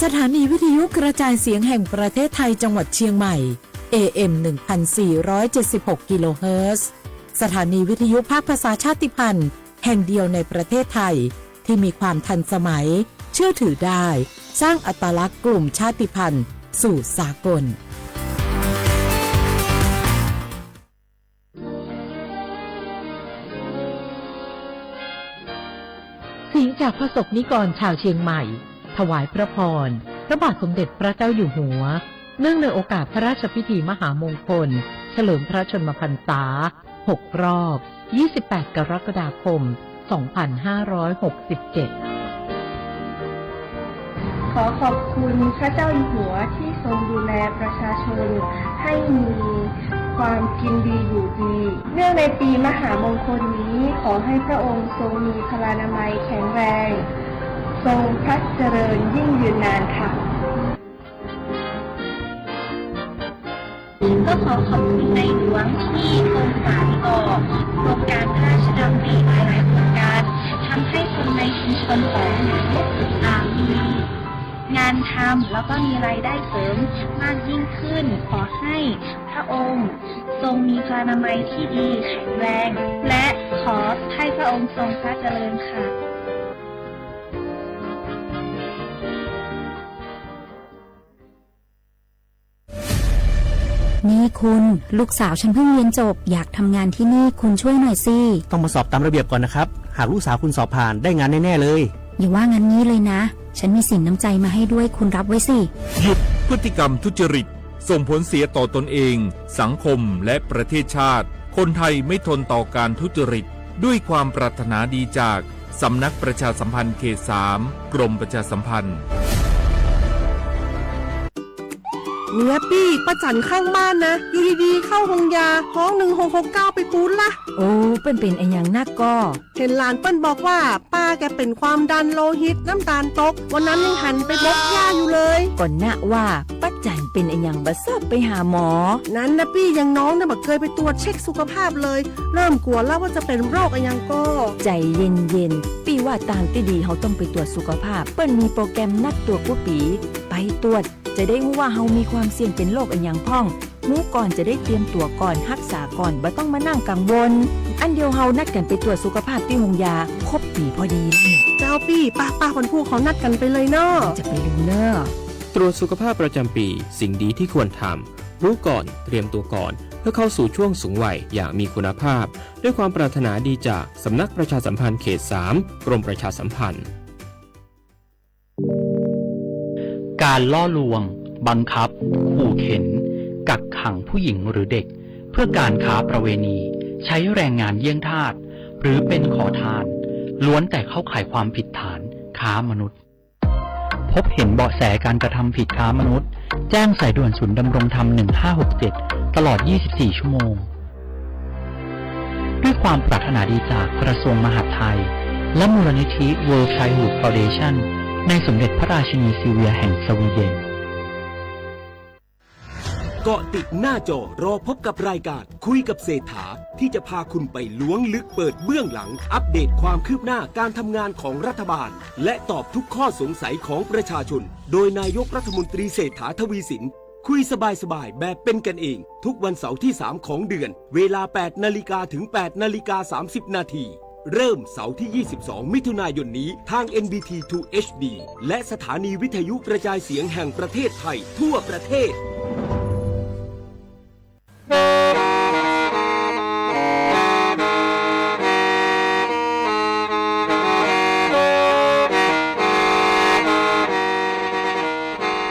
สถานีวิทยุกระจายเสียงแห่งประเทศไทยจังหวัดเชียงใหม่ เอ เอ็ม หนึ่งพันสี่ร้อยเจ็ดสิบหก กิโลเฮิรตซ์ สถานีวิทยุภาคภาษาชาติพันธุ์แห่งเดียวในประเทศไทย ที่มีความทันสมัย เชื่อถือได้ สร้างอัตลักษณ์กลุ่มชาติพันธุ์สู่สากล เสียงจากพระสงฆ์นิกรชาวเชียงใหม่ ถวายพระพร พระบาทสมเด็จพระเจ้าอยู่หัว เนื่องในโอกาสพระราชพิธีมหามงคล เฉลิมพระชนมพรรษา หก รอบ ยี่สิบแปด กรกฎาคม สองพันห้าร้อยหกสิบเจ็ด ขอขอบคุณพระเจ้าอยู่หัวที่ทรงดูแลประชาชนให้มีความกินดีอยู่ดี เนื่องในปีมหามงคลนี้ ขอให้พระองค์ทรงมีพลานามัยแข็งแรง ทรงพระเจริญยิ่งยืนนานค่ะ ก็ขอขอบคุณในหลวงที่ทรงสานต่อโครงการพระราชดำริหลายๆโครงการ ทำให้คนในชุมชนของหนูอ่ามีงานทำแล้วก็มีรายได้เสริมมากยิ่งขึ้น ขอให้พระองค์ทรงมีพลานามัยที่ดีแข็งแรง และขอให้พระองค์ทรงพระเจริญค่ะ นี่คุณ ลูกสาวฉันเพิ่งเรียนจบ อยากทำงานที่นี่ คุณช่วยหน่อยสิ ต้องมาสอบตามระเบียบก่อนนะครับ หากลูกสาวคุณสอบผ่านได้งานแน่ๆเลย อย่าว่างั้นงี้เลยนะ ฉันมีสินน้ำใจมาให้ด้วย คุณรับไว้สิ หยุดพฤติกรรมทุจริต ส่งผลเสียต่อตนเอง สังคม และประเทศชาติ คนไทยไม่ทนต่อการทุจริต ด้วยความปรารถนาดีจากสำนักประชาสัมพันธ์เขตสาม กรมประชาสัมพันธ์ เนี่ยปี้ ป้าจั๋นข้างบ้านนะ อยู่ดีๆเข้าโฮงยา ฮ้อง หนึ่งหกหกเก้า ไปปู๊ดละ โอ้ เปิ้นเป๋นอะหยังนักก่อ เห็นหลานเปิ้นบอกว่า ป้าแกเป็นความดันโลหิต น้ำตาลตก วันนั้นยังหันไปบกหญ้าอยู่เลย ก่อนนะว่า ป้าจั๋นเป๋นอะหยังบ่ซอบไปหาหมอ นั้นนะปี้ อย่างน้องเนี่ยบ่เคยไปตรวจเช็คสุขภาพเลย เริ่มกลัวแล้วว่าจะเป็นโรคอะหยังก่อ ใจเย็นๆ ปี้ว่าตางตี้ดีเฮาต้องไปตรวจสุขภาพ เปิ้นมีโปรแกรมนัดตรวจกู้ปี๋ ไปตรวจ จะได้ฮู้ว่าเฮามีความเสี่ยงเป็นโรคอะหยังพ่อง ฮู้ก่อนจะได้เตรียมตั๋วก่อน ฮักษาก่อน บ่ต้องมานั่งกังวล อันเดียวเฮานัดกั๋นไปตรวจสุขภาพตี้โฮงยา ครบปี๋พอดี เจ้าปี้ ป้าๆ วันพูกเขานัดกันไปเลยเนาะ จะไปลืมเน่อ ตรวจสุขภาพประจำปี สิ่งดีที่ควรทำ รู้ก่อน เตรียมตัวก่อน เพื่อเข้าสู่ช่วงสูงวัยอย่างมีคุณภาพ ด้วยความปรารถนาดีจากสำนักประชาสัมพันธ์เขตสาม กรมประชาสัมพันธ์ การล่อลวง บังคับ ขู่เข็น กักขังผู้หญิงหรือเด็ก เพื่อการค้าประเวณี ใช้แรงงานเยี่ยงทาส หรือเป็นขอทาน ล้วนแต่เข้าข่ายความผิดฐานค้ามนุษย์ พบเห็นเบาะแสการกระทำผิดค้ามนุษย์ แจ้งสายด่วนศูนย์ดำรงธรรม หนึ่งห้าหกเจ็ด ตลอด ยี่สิบสี่ ชั่วโมง ด้วยความปรารถนาดีจากกระทรวงมหาดไทย และมูลนิธิ World Childhood Foundation ในสมเด็จพระราชินีซีเวียแห่งสวีเดน เกาะติดหน้าจอรอพบกับรายการคุยกับเศรษฐา ที่จะพาคุณไปล้วงลึกเปิดเบื้องหลัง อัปเดตความคืบหน้าการทำงานของรัฐบาล และตอบทุกข้อสงสัยของประชาชน โดยนายกรัฐมนตรีเศรษฐาทวีสิน คุยสบายๆแบบเป็นกันเอง ทุกวันเสาร์ที่สามของเดือน เวลาแปดนาฬิกาถึงแปดนาฬิกาสามสิบนาที เริ่มเสาร์ที่ยี่สิบสองมิถุนายนนี้ ทาง เอ็น บี ที ทู เอช ดี และสถานีวิทยุกระจายเสียงแห่งประเทศไทยทั่วประเทศ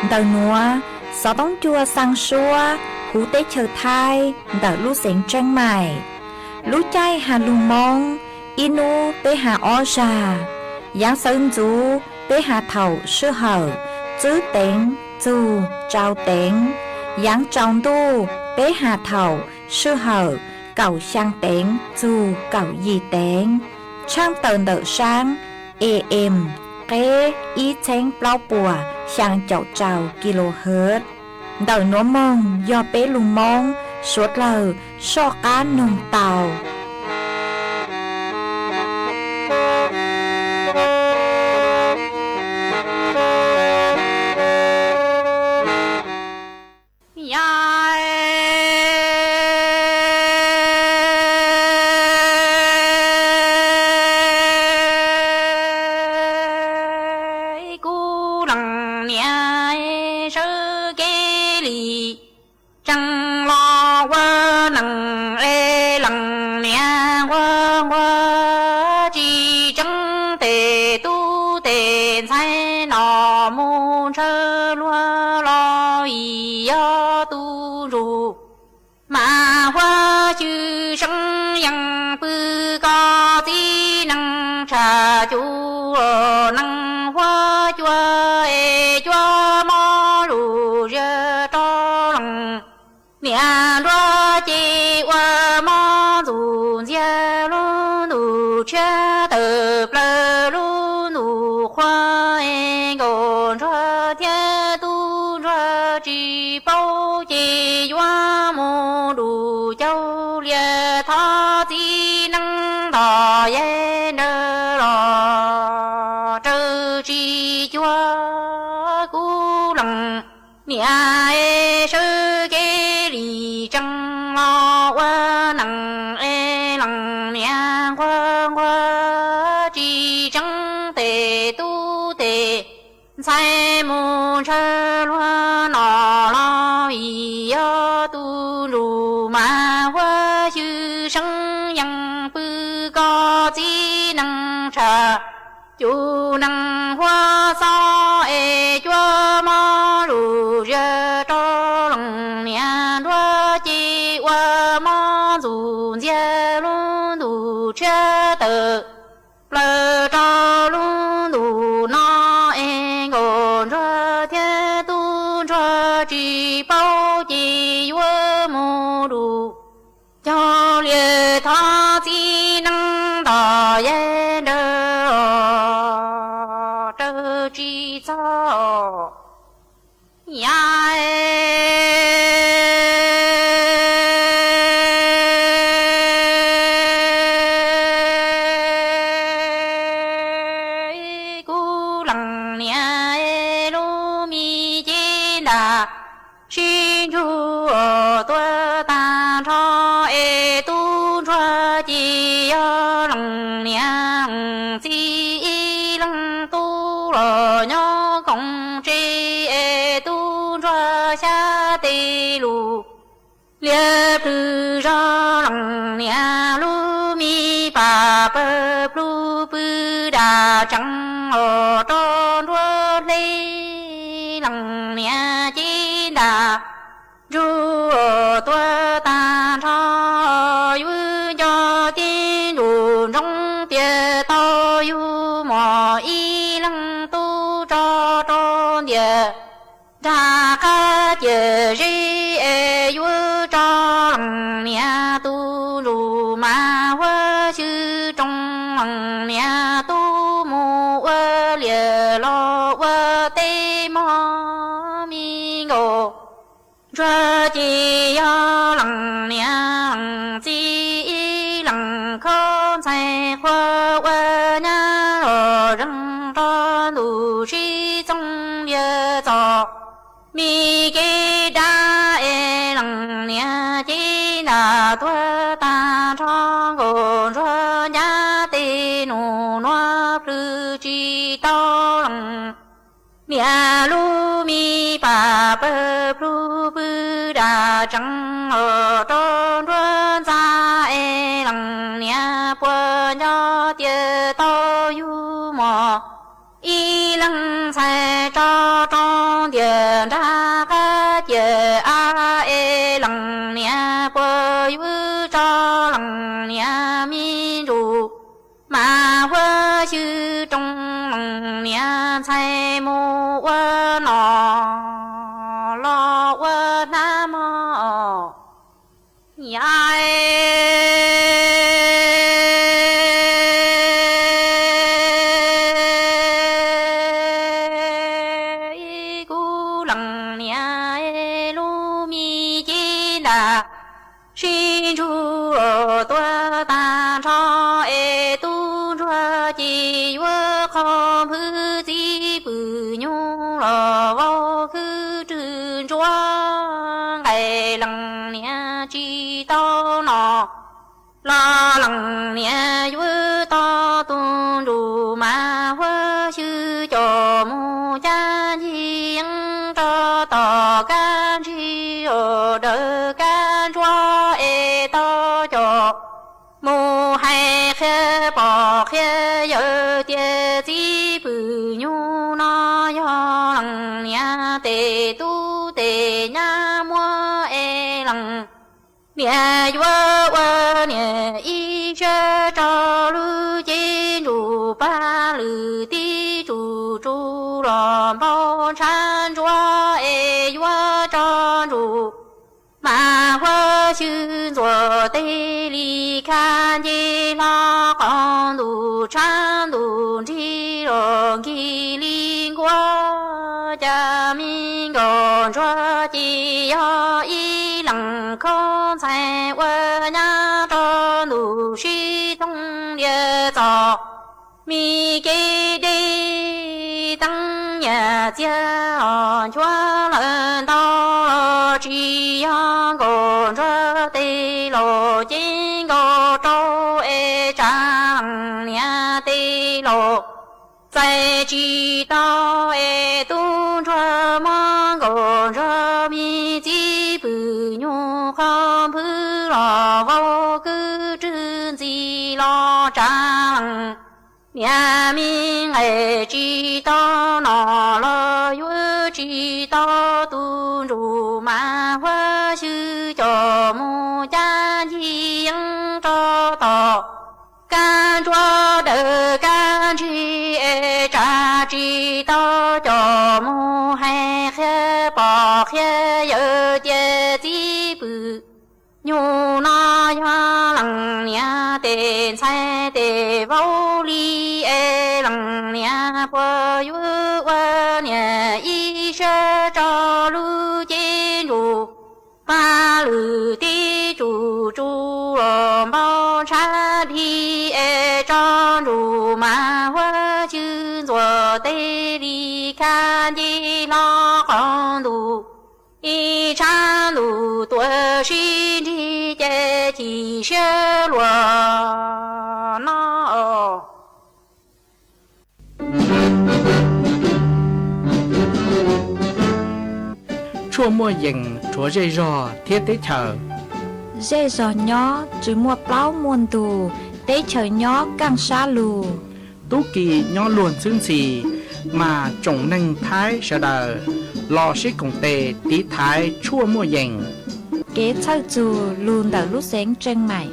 Ntawm nuav, xov tooj cua xaa suab huv teb chaws Thaib ntawm lub xeev Tseeb Maim. Lub caij has lug Moob, ib nub peb has ob zag. Yaav sawv ntxuv peb has thaum sij hawm tswb teev txug tsau teev. Yaav tsaus ntuj peb has thaum sij hawm kaum xyaa teev txug kaum yim teev. Tshaaj tawm ntawm saab A M qeb ib txheeb plaub puas xyaa caum rau kilohertz. Ntawm nuav moog yog peb lug Moob suav dlawg soj qaab noog tau. ntxhais no mus ntshaw luag los vim yog tub ntsuj mas huab xyw seeb yees pw koj txiv neej tshaj cuag neeg huab cua es cua mob zuj zus rau leej niam nruab ces ua mob ntxuj ntxiag lub ntuj tshiab tawm plaws lub ntuj qhua es nkauj ntsuag thiab tub ntsuag tsis paub ces yuav mus dum caug lias thov txiv neej nto yaig nrawm los raws tsis cuag kuv leej niam es sawv kev li tsees los ua neej es leej niam nquag nquag tsis tseeb tes tub tes ntxhais mus ntshaw luag no los vim yog tub ntsuj mas huab xyw seeb yees pw koj txiv neej tshaj cuag neeg huab xob es cua mob zuj zus rau leej niam nruab ces ua mob ntxuj ntxiag lub ntuj tshiab tawm plaws rau lub ntuj no es nkauj ntsuag thiab tub ntsuag tsis paub ces yuav mus dum caug lias thov txiv neej nto yaig nrawm los raws tsis txog. Yam kuv leej niam lub me cev ntaj sib ntsug tuag tag nrho es tub ntsuag ces yog leej niam txiv ib leeg tub los nyob koom tsev es tub ntsuag xyab tes lus liab plhws zog leej niam lub me pam pawg plhu pw dam tsees os rau nruab hle leej niam cev ntaj ntsug tuag tag nrho. Yuav nco tib ntus ntsoov tias tau yug muam ib leeg tub tso rau ntiaj nrag qab ciam zeb es yuav tso leej niam tub ntsuj mas huab xyw rooj leej niam tub mus ua liam los ua teb mog me nkauj ntsuag ces yog leej niam leej txiv ib leeg khaub ntxhais qhua ua nyab los zeeg rau ntuj sib txoov lias txog me kev dab es leej niam cev ntaj tuag tag nrho nkauj ntsuag ncaj tes nus nuav plhws tsis tau leej niam lub me pam pawg plhu pw dam tsees os rau nruab ntxa es leej niam puas nco tias tau yug muam ib leeg ntxhais tso rau ntiaj nrag qab ciam av es leej niam puas yuav tso leej niam me ntsuj mas huab xyw rooj leej niam ntxhais mus ua nom los ua hnab mog. Yam kuv leej niam lub me cev ntaj sib ntsug tuag tag nrho es tub ntsuag ces yuav qhov npwb txiv pwm nyuj los vau khwb rwg ntsuab nqaij leej niam tsis tau nom los leej niam yuav tau tub ntsuj mas huab xyw coj mus cab ncig yeeb rau tom kab ntsig os dawm kab ntsuab es tau coj mus hais qhia pog qhia yawm tias txiv pwm Niam yuav ua niam ib sab rau lub cev ntsuj paj lwm tib tsuj tsuj los npau ntshav ntsuav es yuav tso ntsuj mas huab xyw ntxuav tej li khab nce hlo qos ntuj tshab ntuj nrig los nkig li nkuaj. Cas me nkauj ntsuag ces yog ib leeg khaub ntxhais ua nyab rau ntuj sib thooj lias txog me kev deb teeb nyiaj txiag os nchuav lawm ntau los tsis yog nkauj ntsuag tej laus ces nkauj rau es tsa leej niam tej laus txais tsis tau es tub ntsuag muab nkauj ntsuag me txiv pw nyuj qhov npwb los vau kwv rwg ntxi los tsa leej niam me nqaij tsis tau no los yuav tsis tau tus ntsuj mas huab xyw coj mus cab ncig yeeb rau tom kab ntsuab dawm kab ntsig es tsa tsis tau coj mus hais qhia pog qhia yawm tias txiv pw nyuj no yog leej niam tej ntxhais tej vauv li es leej niam puas yuav ua niam ib sab rau lub cev ntsuj paj lwm tib tsuj tsuj los npau ntshav dhi es tso ntsuj mas huab xyw ntxuav tej li khab nce hlo qos ntuj ib tshab ntuj tuaj sib nrig ces chim siab luaj no. Tshuaj muaj yees rhuav zej zog thiab teb chaws. Zej zog nyob tsis muaj plaub muaj ntug, teb chaws nyob kaaj sab lug. Tub ki nyob luag ntxhwb ntxhi, mas tsoom neeg Thaib sawv daws los sib koom tes tiv thaiv tshuaj muaj yees. Kev txhawj txug lug ntawm lub xeev Tseej Maim.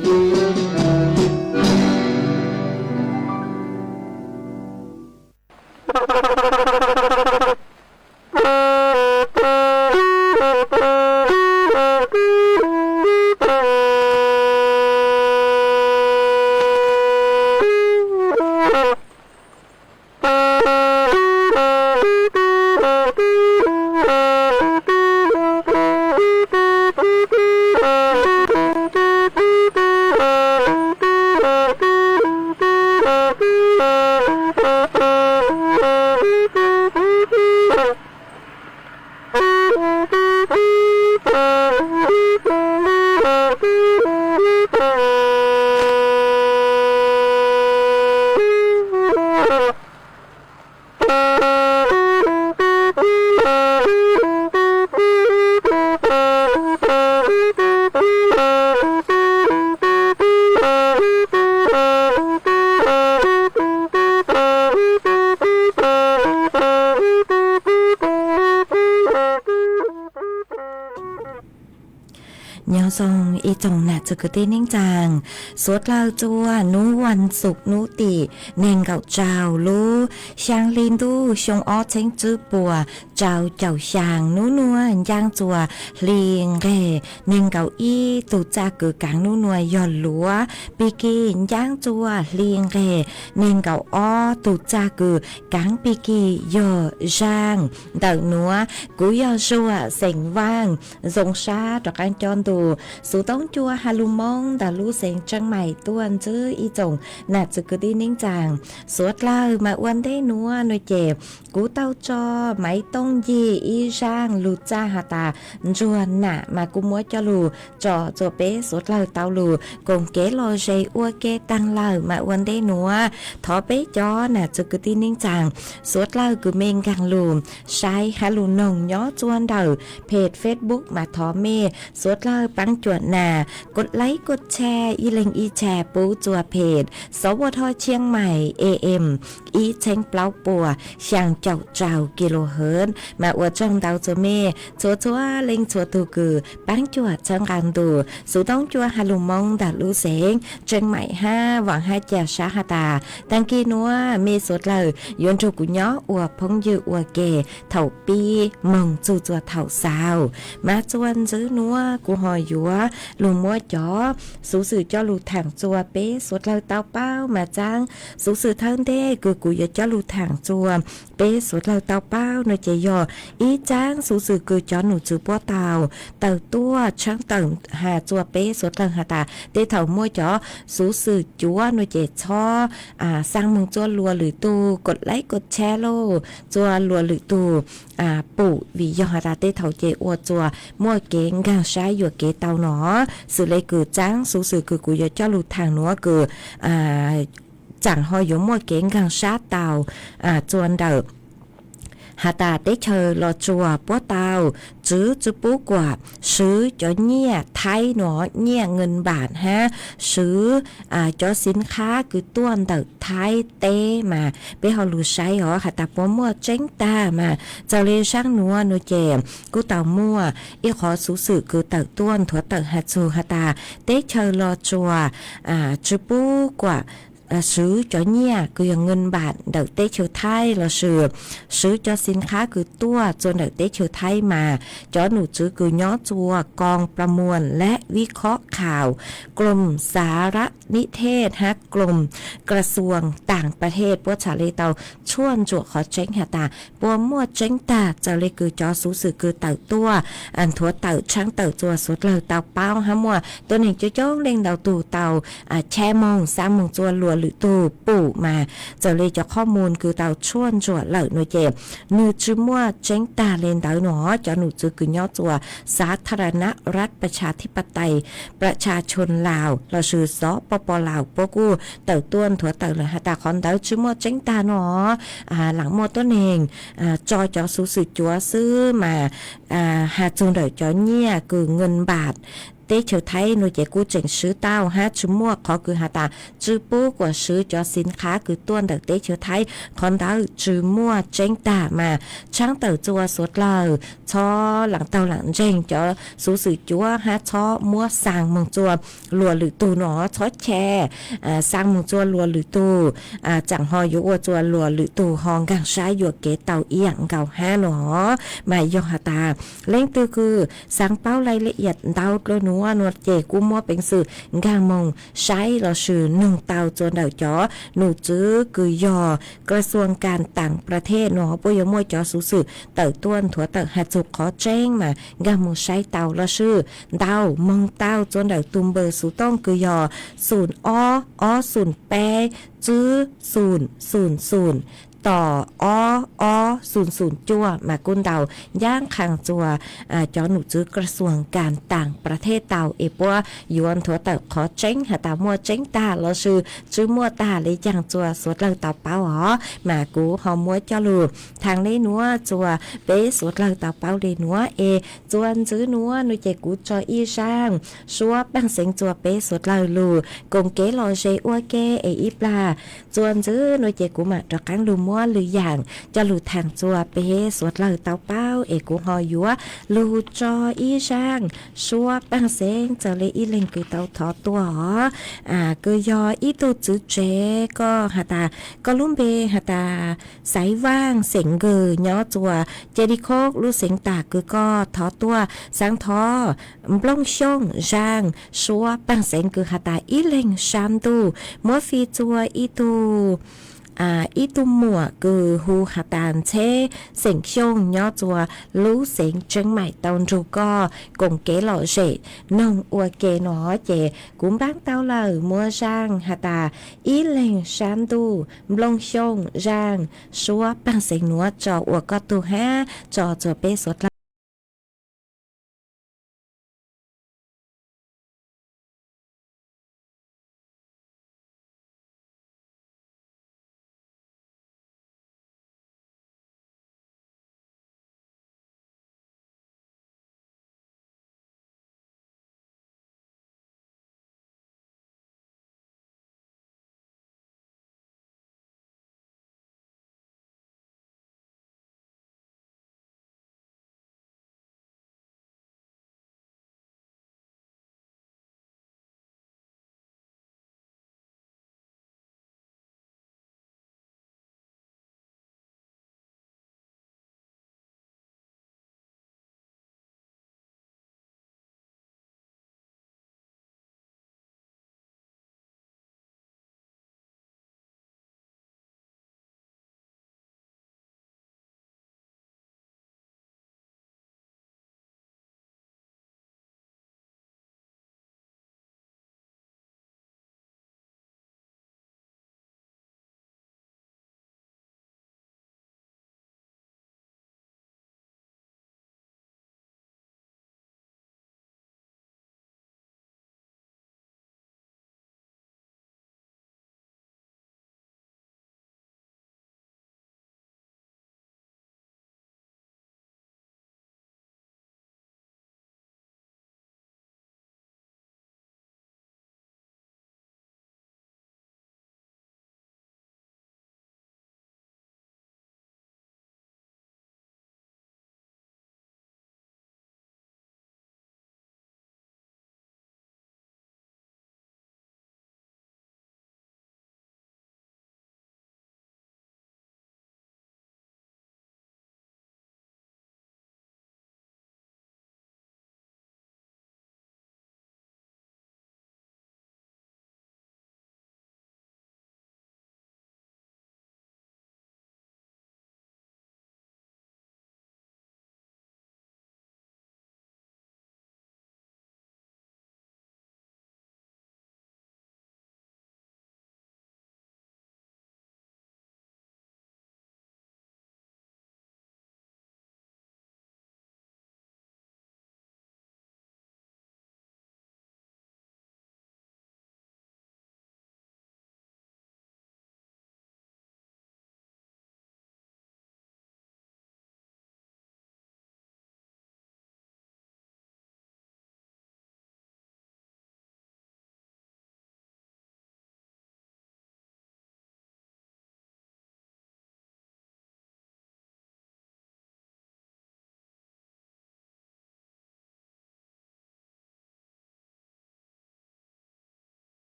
Nyob zoo ib tsoom nam txiv kwv tij neej tsaa, suav dlawg txua nub vas xuv nub tim neeg nkaum rau lub xyaa hli ntuj xyoo ob txheeb tswb puas rau caum xyaa nub nuav ncaab txua hli nqeg neeg nkaum ib tug txaj kws kaav nub nuav yog luav pig kig, ncaab txua hli nqeg neeg nkaum ob tug txaj kws kaav pig kig yog zaaj. Ntawm nuav kuv yog Zuag xeem Vaaj, zoo sab rov qaab coj ntu xuv toob cua ha lug Moob ntawm lub xeev Tseeb Maim tuaj ntsib ib tsoom nam txiv kwv tij neej tsaa. Suav dlawg mas ua ntej nuav nuav ces kuv tau tso maiv tooj ncig ib zaaj lug txaj has tas ntsuag nam mas kuv muab coj lug tso txua peb suav dlawg tau lug koom kev lom zem ua ke taag lawm mas ua ntej nuav thov peb cov nam txiv kwv tij neej tsaa suav dlawg kws mej nkaag lug saib hab lug noog nyob txua ntawm peg Facebook mas thov mej suav dlawg Pab cuam nas, kos laib kos tshaj ib leeg ib tshaj pub txua phem, xov ua thoj tshiab mais e em ib txheeb plaub puas xyaa caum rau ki lus hawv. Mas ua tsaug ntau txhua mej txhua txhua leej txhua tug kws pab cuam txhawb nqa ntu xov tooj cua has lus Moob ntawm lub xeev tseeb maim hab vaam hab ca sab has tas taag kig nuav mej suav dlawg yuav nrug kuv nyob ua phooj ywg ua ke thaum pib moog txug txua thaum xaus. Mas txua ntxwv nuav kuv ho yuav lug muab cov xuv xwm coj lug thaam txua peb suav dlawg tau paub. Mas txaab xuv xwm thawj ntej kws kuv yuav coj lug thaam txua peb suav dlawg tau paub nuav ces yog ib txaab xuv xwm kws cov num txwv puab tau tawm tuaj tshaab tawm has txua peb suav dlawg has tas tej thaum muaj cov xuv xwm cuav nuav ces txhob xaa moog txua luas lwm tug, kos laib kos tshaj lauj, txua luas lwm tug pum, vim yog has tas tej thaum ces ua txua muaj kev nkaag sab yuam kev tau no. Xws le kws txaab xuv xwm kws kuv yuav coj lug thaam nuav kws txaam ho yuav muaj kev nkaag sab tau txua ntawm has tas teb chaws Los Tsuas puab tau tswv tsw pub kuam swv cov nyiaj Thaib nuav, nyiaj nqee npaam hab swv cov xinkhab kws tuaj ntawm Thaib teb. Mas peb ho lug saib os has tas puas muaj tseeb tag. Mas txawm le saab nuav nuav ces kuj tau muaj ib qhov xuv xwm kws tawm tuaj nthuav tawm has txug has tas teb chaws Los Tsuas tsw pub kuam swv cov nyiaj kws yog nqee npaam ntawm teb chaws Thaib lossis swv cov xinkhab kws tuaj txua ntawm teb chaws Thaib. Mas cov num tswv kws nyob txua ກອງປະມວນ ແລະ ວິເຄາະຂ່າວ ກຣມສາລະນິເທດ hab ກຣມກຣຊວງຕ່າງປະເທດ puab txhaj le tau tshuaj ntsuam qhov tseeb has tas puas muaj tseeb tag txawm le kws cov xuv xwm kws tawm tuaj nthuav tawm tshaab tawm txua suav dlawg tau paub hab muaj tuab neeg coob coob leej ntau tug tau cheb moog xaa moog txua luas lwm tug pum. Mas txawm le cov qhov mus kws tau tshuaj ntsuam lawm nuav ces nwg tsw muaj tseeb tag le ntawd nuav. Cov num tswv kws nyob txua ສາທາລະນະລັດ ປະຊາທິປະໄຕ ປະຊາຊົນລາວ lossis ສປປ ລາວ puab kuj tawm tuaj nthuav tawm lawm has tas qhov ntawd tsw muaj tseeb tag nuav. Lam muaj tuab neeg tso cov xuv xwm cuav xwb mas has txug ntawm cov nyiaj kws nqee npaam teb chaws Thaib nuav ces kuj tseem swv tau hab tsw muaj qhov kws has tas tsw pub kuam swv cov xinkhab kws tuaj ntawm teb chaws Thaib. Qhov ntawd tsw muaj tseeb tag mas tshaab tawm txua suav dlawg txhob lam taug lam ntseeg cov xuv xwm cuav hab txhob muab xaa moog txua luas lwm tug nuav, txhob cheb xaa moog txua luas lwm tug, txaam ho yuav ua txua luas lwm tug ho nkaag sab yuam kev tau ib yaam nkaus hab nuav. Mas yog has tas leej twg kws xaav paub laj laj iam ntau dlua nuav nuav ces kuj muab peev xwm nkaag moog saib lossis noog tau txua ntawm cov num tswv kws yog ກຣຊວງການຕ່າງປະເທດ nuav puab yuav muaj cov xuv xwm tawm tuaj nthuav tawm has txug qhov tseeb mas nkaag moog saib tau lossis ntau moog tau txua ntawm tug npawb xuv tooj kws yog xum ob ob xum peb tswb xum xum xum tom ob ob xum xum cuaj mas kuj ntau ncaab qha txua cov num tswv ກຣຊວງການຕ່າງປະເທດ tau es puab yuav nthuav tawm qhov tseeb has tas muaj tseeb tag lossis tsw muaj tag le caag txua suav dlawg tau paub os. Mas kuv ho muab coj lug thaam le nuav txua peb suav dlawg tau paub le nuav es txua ntxwv nuav nuav ces kuv tso ib zaaj suab paaj xeev txua peb suav dlawg lug koom kev lom zem ua ke es ib plag txua ntxwv nuav ces kuv mam rov qaab lug muab lwm yaam coj lug thaam txua peb suav dlawg tau paub es kuv ho yuav lug tso ib zaaj suab paaj xeev txawm le ib leeg kws tau thov tuaj os. Kws yog ib tug txwv tsev koj has tas koj lub npe has tas Xaiv Vaaj xeem Nkws nyob txua Ceg Lis Khoj lub xeev tas kws koj thov tuaj xaav thov Nplooj Xyooj zaaj suab paaj xeev kws has tas ib leeg sab ntuj muab fij txua ib tug ib tug muam kws hu has tas Ntxheb xeem Xyooj nyob txua lub xeev Tseeb Maim tau nrug koj koom kev lom zem noog ua ke no ces kuv npaab tau lawm muab zaaj has tas ib leeg sab ntuj Nplooj Xyooj zaaj suab paaj xeev nuav tso ua koj tug hab tso txua peb suav dlawg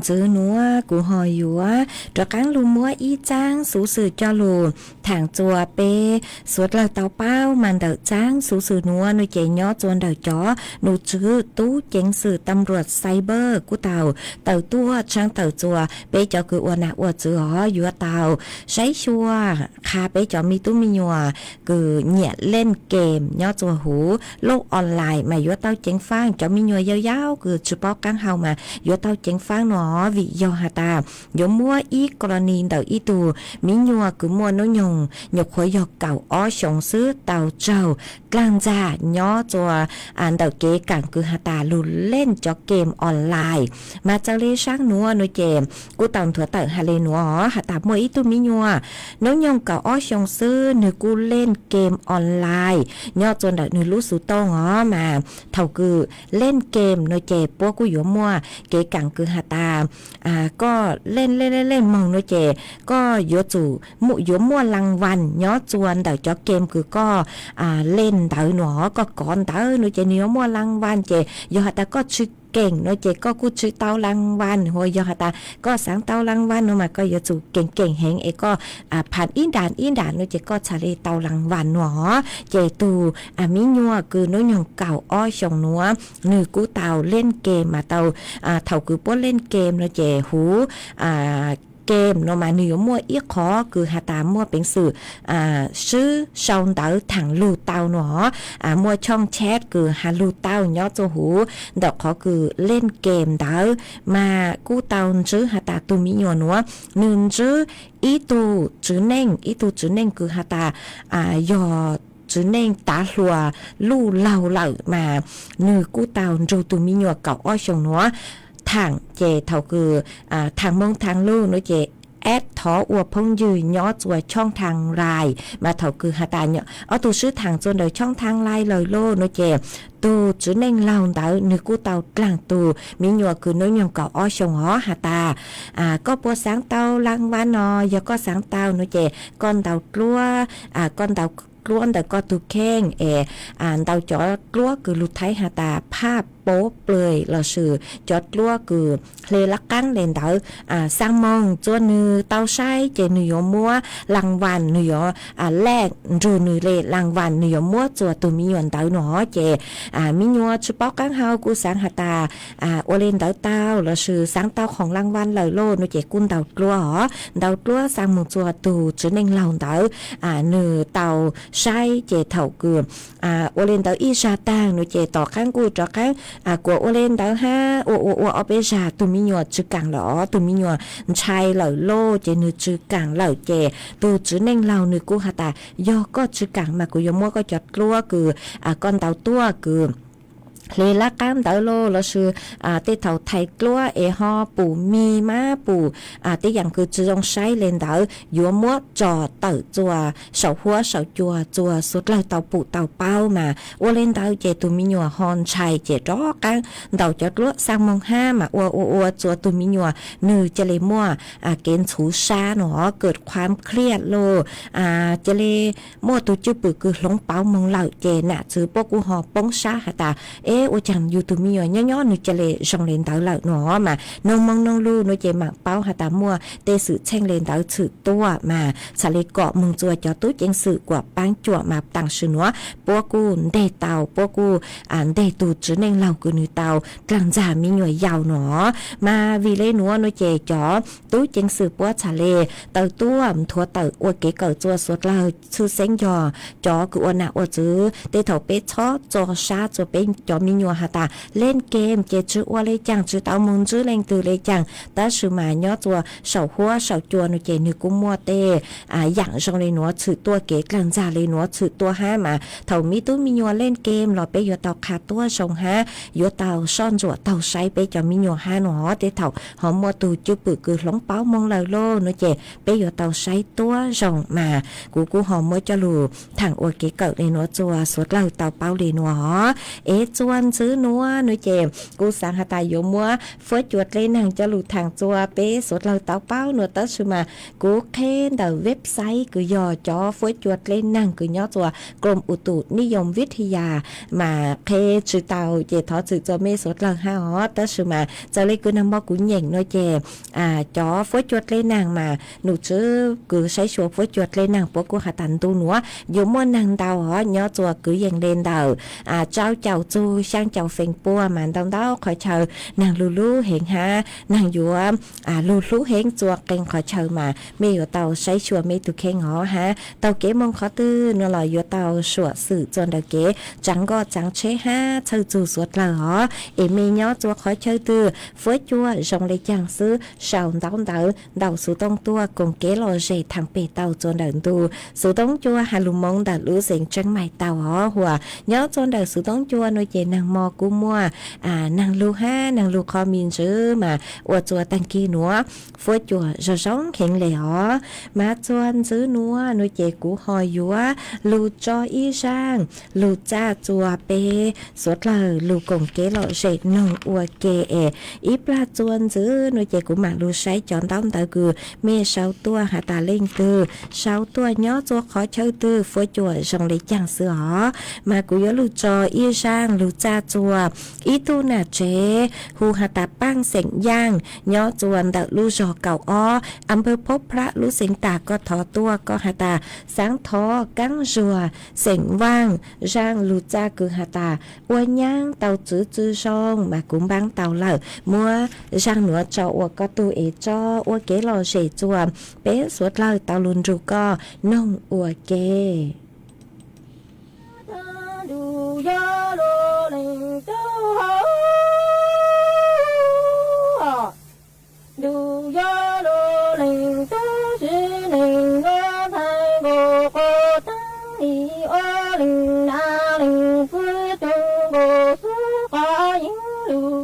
Txwv nuav kuv ho yuav rov qaab lug muab ib txaab xuv xwm coj lug thaam txug peb suav dlawg tau paub mas ntawm txaab xuv xwm nuav no ces nyob txug ntawm cov num tswv tub ceev xwm tam ruam xai npawj kuj tau tawm tuaj tshaab tawm txuas peb cov kws ua nam ua txwv os yuav tau saib xyuas qha peb cov me tub me nyuam kws nyiam leej kem nyob txug huv luj online mas yuav tau ceev faab. Cov me nyuam yau yau kws tsi paub qaab hau mas yuav tau ceev faab no vim yog has tas yuav muab ib kos los nis ntawm ib tug me nyuam kws muaj nub nyoog nyuam qhuav yog kaum ob xyoos xwb tau raug dlaag ntxag nyob txug ntawm kev kaam kws has tas lug leej cov kem online. Mas txawm le saab nuav no ces kuj tau nthuav tawm has le nuav has tas muaj ib tug me nyuam nub nyoog kaum ob xyoos xwb nwg kuj leej kem online nyob txug ntawm nwg lub xuv tooj os mas thaum kws leej kem no ces puab kuj yuav muaj kev kaam kws has tas koj leej leej leej moog no ces koj yuav tsum yuav muaj laa vas nyob txug ntawm cov kem kws koj leej ntawd no, koj kov ntawd no ces nwg yuav muaj laa vas ces yog has tas koj tsi keem no ces koj kuj tsi tau laa vas, hu yog has tas koj xaav tau laa vas no mas koj yuav tsum keem keem heev es koj phaj ib nram ib nram no ces koj txhaj le tau laa vas no. Ces tug me nyuam kws nub nyoog kaum ob xyoos nuav nwg kuj tau leej kem mas tau thaum kws puab leej kem no ces huv kem no mas nwg yuav muaj ib qhov kws has tas muaj peev xwm swb sau ntawv thaam lug tau no, muaj channel chat kws has lug tau nyob txug huv ntawm qhov kws leej kem ntawd mas kuj tau ntsib has tas tug me nyuam nuav nwg ntsib ib tug tswv neej, ib tug tswv neej kws has tas yog tswv neej tav hluas luj laug lawm mas nwg kuj tau nrug tug me nyuam kaum ob xyoos nuav thaam ces thaum kws thaam moog thaam lug no ces add thov ua phooj ywg nyob txug channel Line mas thaum kws has tas ob tug swb thaam txug ntawm channel Line lawm lauj no ces tug tswv neej laug ntawd nwg kuj tau dlaag tug me nyuam kws nub nyoog kaum ob xyoos os has tas koj puas xaav tau laa vas no, yog koj xaav tau no ces koj ntaus dluab, koj ntaus dluab ntawm koj tug kheej es ntaus cov dluab kws lug thaib has tas phaj pov plawg lossis cov dluab kws hle lab qaab le ntawd, xaa moog txug nwg tau saib ces nwg yuav muab laa vas, nwg yuav lej nrug nwg le laa vas nwg yuav muab txug tug me nyuam ntawd no ces me nyuam tsi paub qaab hau kuj xaav has tas ua le ntawd tau lossis xaav tau khoom laa vas lawm lauj no ces kuj ntaus dluab os, ntaus dluab xaa moog txug tug tswv neej laug ntawd nwg tau saib ces thaum kws ua le ntawd ib zag taag no ces tom qaab kuj rov qaab kuas ua le ntawd hab ua ua ua ob peb zag tug me nyuam tsi kaam lawm os, tug me nyuam ntshai lawm lauj ces nwg tsi kaam lawm ces tug tswv neej laug nwg kuj has tas yog koj tsi kaam mas kuv yuav muab koj cov dluab kws koj ntaus tuaj kws hle lab qaab ntawd lauj lossis tej thaum thais dluab es ho pum mis mab pum tej yaam kws tsi zoo saib le ntawd yuav muab tso tawm txug saum huab saum cua txug suav dlawg tau pum tau paub mas ua le ntawd ces tug me nyuam ho ntshai ces rov qaab ntaus cov dluab xaa moog hab mas ua ua ua txug tug me nyuam nwg ca le muaj kev ntxhuv sab no, kawm qhuam khliaj lauj, ca le muaj tug cwj pwm kws hloov pauv moog lawm ces nam txwv puab kuj ho poob sab has tas eb ua caag yug tug me nyuam nyob nyob nwg ca le zoo le ntawd lawm no mas noog moog noog lug no ces maam paub has tas muaj tej xwm txheej le ntawd tshwm tuaj mas txhaj le kom moog txug cov tub ceev xwm kuas paab cuam mas tam sim nuav puab kuj nteg tau, puab kuj nteg tug tswv neej laug kws nwg tau dlaag ntxag me nyuam yaus no mas vim le nuav no ces cov tub ceev xwm puab txhaj le tawm tuaj nthuav tawm ua kev kawm txug suav dlawg tshwj xeeb yog cov kws ua nam ua txwv tej thaum peb txhob txo sab txug peb cov me nyuam has tas leej kem ces tsi ua le caag tsi tau moog ntsib leej twg le caag tab sis mas nyob txug saum huab saum cua no ces nwg kuj muaj tej yaam zoo le nuav tshwm tuaj, kev dlaag ntxag le nuav tshwm tuaj hab mas thaum me tub me nyuam leej kem los peb yuav tau qha tuab zoo hab yuav tau soj ntsuam taug saib peb cov me nyuam hab no tej thaum ho muaj tug cwj pwm kws hloov pauv moog lawm lauj no ces peb yuav tau saib tuab zoo mas kuv kuj ho muab coj lug thaam ua kev kawm le nuav txug suav dlawg tau paub le nuav es txug Ntxwv nuav nuav ces kuv xaav has tas yuav muab fuab cua dleb naag coj lug thaam rua peb suav dlawg tau paub nuav tab sis mas kuv qheb ntawm website kws yog cov fuab cua dleb naag kws nyob rua Grom Utu Niyom Vithaya mas qheb tsi tau ces thov txim rua mej suav dlawg hab os. Tab sis mas txawm le kws naag mo kuv nyeem nuav ces cov fuab cua dleb naag mas num tswv kws saib xyuas fuab cua dleb naag puab kuj has tas ntu nuav yuav muaj naag ntau os nyob rua kwv yees le ntawm rau caum txug xyaa caum feem pua mas ntau ntau qhov chaw naag lug hlub heev hab naag yuav lug hlub heev rua qee qhov chaw mas mej yuav tau saib xyuas mej tug kheej os hab taug kev moog qhov twg nuav los yuav tau suam xwm rua ntawm kev tsaav nkoj tsaav tsheb hab txhawj txug suav dlawg os. Es mej nyob rua qhov chaw twg fuab cua zoo le caag xwb sau ntaub ntawv ntawm xuv tooj tuaj koom kev lom zem thaam pem tau rua ntawm ntu xuv tooj cua has lug moov ntawm lub xeev Tseeb Mais tau os. Huam nyob rua ntawm xuv tooj cua nuav ces naag mo kuj muaj naag lug hab naag lug qhov me ntsis mas ua rua taag kig nuav fuab cua zoo zoo heev le os. Mas rua ntxwv nuav nuav ces kuv ho yuav lug tso ib zaaj lug txaj rua peb suav dlawg lug koom kev lom zem noog ua ke es ib plag rua ntxwv nuav ces kuv maam lug saib cov ntaub ntawv kws mej sau tuaj has tas leej twg sau tuaj nyob rua qhov chaw twg fuab cua zoo le caag xwb os. Mas kuv yuav lug tso ib zaaj lug txaj rua ib tug nam tsev hu has tas Paaj xeem Yaaj nyob rua ntawm lub zog kaum ob, Amphaw Phob Phrab lub xeev Tag. Koj thov tuaj koj has tas xaav thov Kaab Zuag xeem Vaaj, zaaj lug txaj kws has tas ua nyaab tau tswv tsw zoo mas kuv npaab tau lawm, muab zaaj nuav tso ua koj tug es tso ua kev lom zem rua peb suav dlawg tau lug nrug koj noog ua ke. Ntuj yog lub leej tub sis neej nuav ntxhais nkaus quas teeb nim ua leej nam leej txiv tug nkaus xwb qhov yeeb lug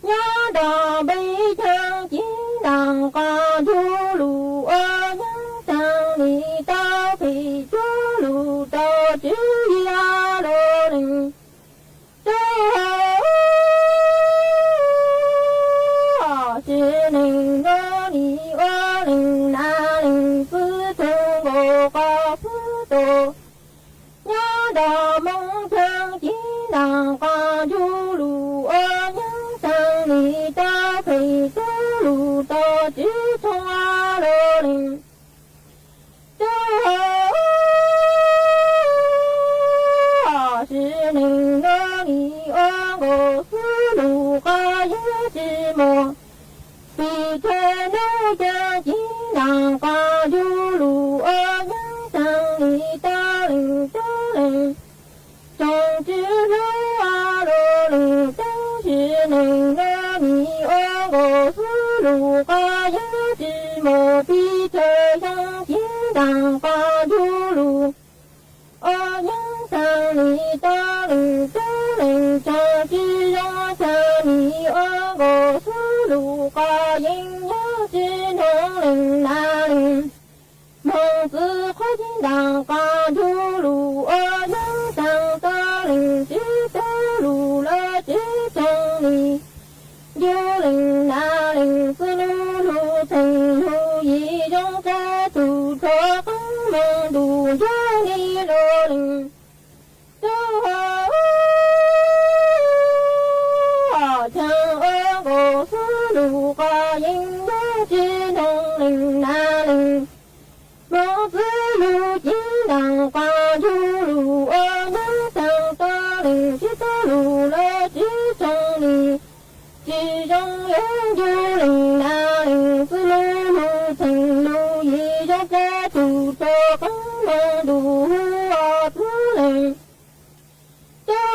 nyob nrog npe chaw ci ntaam qhov ntuj lug ua nyeeb xaa nim tau phem cuag lug rau tswv yim lub leej tub sis neej nuav nim ua leej nam leej txiv tug nkaus qhov xwb tug nyob nrog moov chaw ci ntaam qhov ntuj lug ua nyeeb xaa nim tau phem cuag lug rau tswv tug lub leej tub sis neej nuav nim ua nkaus xwb lug qhov yeeb tsi muaj pes tsawg nub caw ci ntaam qhov ntuj lug ua nyeeb xaa nim tau leej tub leej tsoom tswv hlub lub leej tub sis neej nuav nim ua nkaus xwb lug qhov yeeb tsi muaj pes tsawg xyoo ci ntaam qhov ntuj lug ua nyeeb xaa nim tau leej tub leej tsoom tswv zoo xaa nim ua nkaus xwb lug qhov yeeb yog tsi noog leej nam leej moog txwv qhov ci ntaam qhov ntuj lug ua nyeeb xaa tau leej txiv tug lug lawv tsi tsoom nim ncu leej nam leej txiv lug lug theej lug yim zoo tsab tug rua qeeb moog ntuj ncuag nim lub leej tub chaw ua nkaus xwb lug qhov yeeb yog tsi noog leej nam leej moog txwv lug ci ntaam qhov ntuj lug ua nyeeb xaa tau leej txiv tug lug lawv tsi tsoom nim tsi zoo yog ncu leej nam leej txiv lug lug theej lug yim zoo tsab tug rua qeeb moog ntuj hu ua txwv leej tub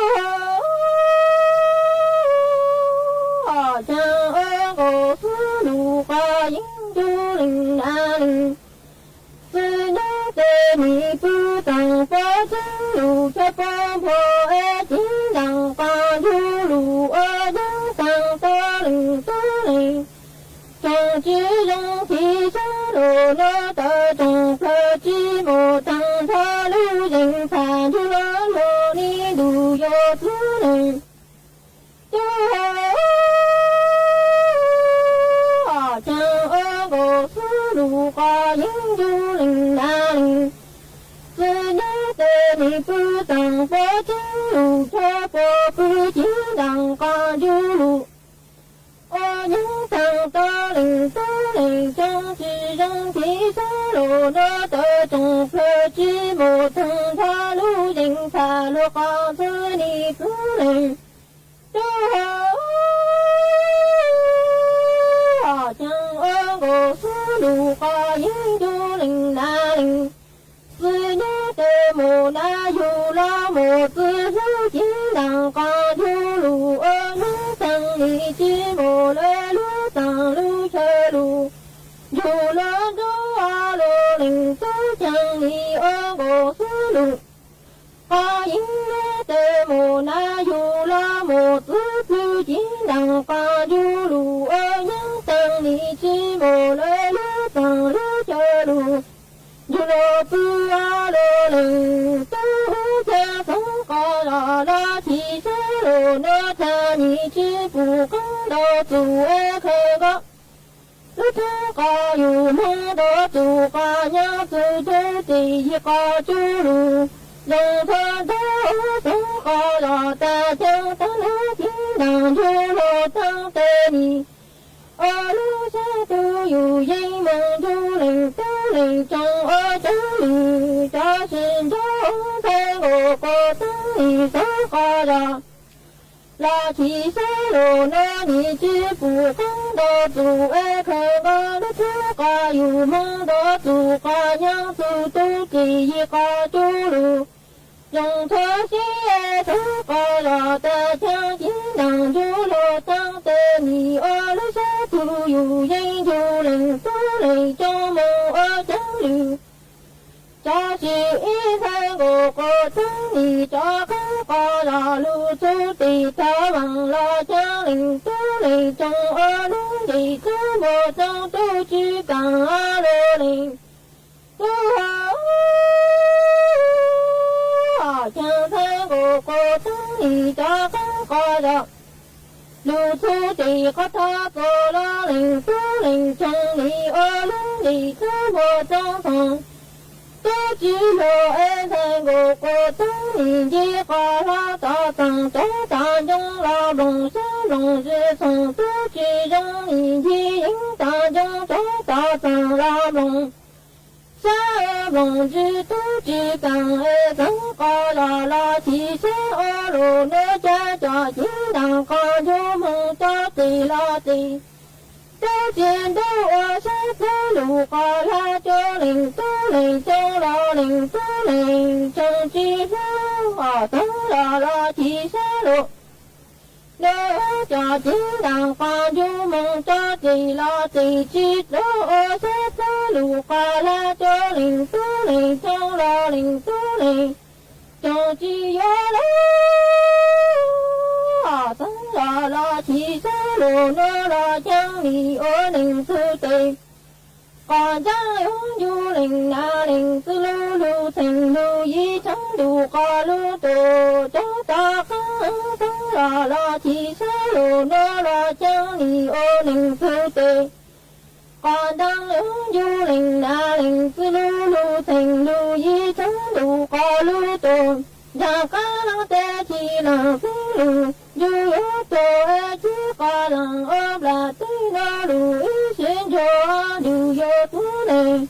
chaw ua nkaus xwb lug qhov yeeb ncu leej nam leej txiv nyob tes nim pw txoom pob tseeb lug tshav pob npua es ci ntaam qhov ntuj lug ua nyeeb xaa tau leej tub leej tsoom tswv zoo ci sab lug nuav tawm tsoom plawg tsi muaj taag nrho lub zeeg txhaj nrug lug lug nim ntuj yuav txwv leej yeeb ncu leej nav leej, txwv nyob tes nim pw xeem puav tseeb lug, tshuav puas pw ceev nraag qhov ncu lug. Ua nyeeb thaam tau leej tub leej tsoo tsi zoo, thim sab lug nuav tawm tsoom plawg tsi mus thaam nrho lub zeeg tham lug qhov txwv nim txwv leej tub hov. Caag ua nkaus xwb lug qhov yeeb ncu leej nav leej, txwv nyob tes mus nav yug los mus txwv hlub ceev nraag qhov ncu lug. Ua nyeeb thaam nim tsi mus lawv lub xeem lub chaw lug, yug luag nrug lug leej tub caag nim ua nkaus xwb lug qhov yeeb ncu tes mus nav yug los mus txwv plwg ceev nraag qhov ncu lug. Ua nyeeb thaam nim tsi mus lawv lub xeem lub chaw lug, yug luag pw lug leej tub caag xeev qhov zog los thim sab lug nuav thaam nim tsi pum qeeb ntaus txug es khaws nkaus lub tsab qhov yug moog ntaus txug qhov nyaab txug tub tes yig qhov cub lug, zoo txhua ntaub xeev qhov zog tag caag taab lub ceev nraag ncu lug taab tes nim ua lub sab tug yug yeej moog ncu leej tub leej tsoo ua cov lwm cov si ncu ntxhais nkaus quas taab nim xeev qhov zog los thim sab lug nuav nim tsi pum qeeb ntaus txug es khaws nkaus lub tsab qhov yug moog ntaus txug qhov nyaab txug tub tes yig qhov cub lug, zoo txhua sib xeev qhov zog tag caag ceev nraag ncu lug taab tes nim ua lub sab tug yug yeej ncu leej tub leej tsoo moog ua cov lwm cov si ib ntxhais nkaus quas taab nim cov qeeb qhov zog lug txug tes thov vaam los caag leej tub leej tsoo ua lub nqis tub npua tsoo tub tsi kaam lug leej tub hov. Caag ntxhais nkaus quas taab nim cov qeeb qhov zog lug txug tes qhov thov txug los leej tub leej tsoo nim ua lub nqis tub npua tsoo txoom tub tsi lug es ntxhais nkaus quas taab nim nce qhov hlo tov txaam cov tov ncoo los nplooj sab nplooj zws txoom tub tsi zoo nim nce yeeb tov ncoo cov tov txaam los nplooj sab nplooj zws tub tsi kaam es xeev qhov zog los thim sab ua lug nuav ca cov ceev nraag qhov ncu moog cov tes los tes tub tsi ntuj ua sab plawg lug qhov lab cov leej tub leej tsoo los leej tub leej tsoo tsi hlub os xeev zog los thim sab lug nuav cov ceev nraag qhov ncu moog cov tes los tes tsi lug ua sab plawg lug qhov lab cov leej tub leej tsoo los leej tub leej tsoo tsi yuav lug os xeev zog los thim sab lug nuav los caag nim ua leej txug tes qhov ncaab yuav ncu leej nav leej txwv lug lug theej lug yig tsheeb lug qhov lug tug cov tov qeeb xeev zog los thim sab lug nuav los caag nim ua leej txug tes qhov ncaab yuav ncu leej nav leej txwv lug lug theej lug yig tsheeb lug qhov lug tug ncaag qab laag tes thim laag xeeb lug ncu yuav tug es tsi qhov laag ua nplam teb nuav lug ib sib ntsuag lug yuav tub leej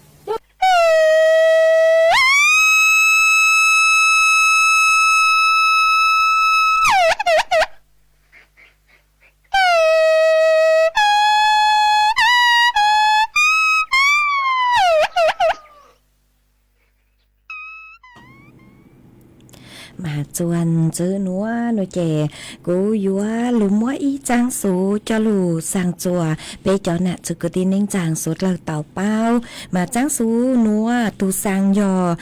Mas txuas ntxiv nuav nuav ces kuv yuav lug muab ib txaab xuv coj lug xaa txuas peb cov nam txiv kwv tij neej tsaa suav dlawg tau paub. Mas txaab xuv nuav tug xaa yog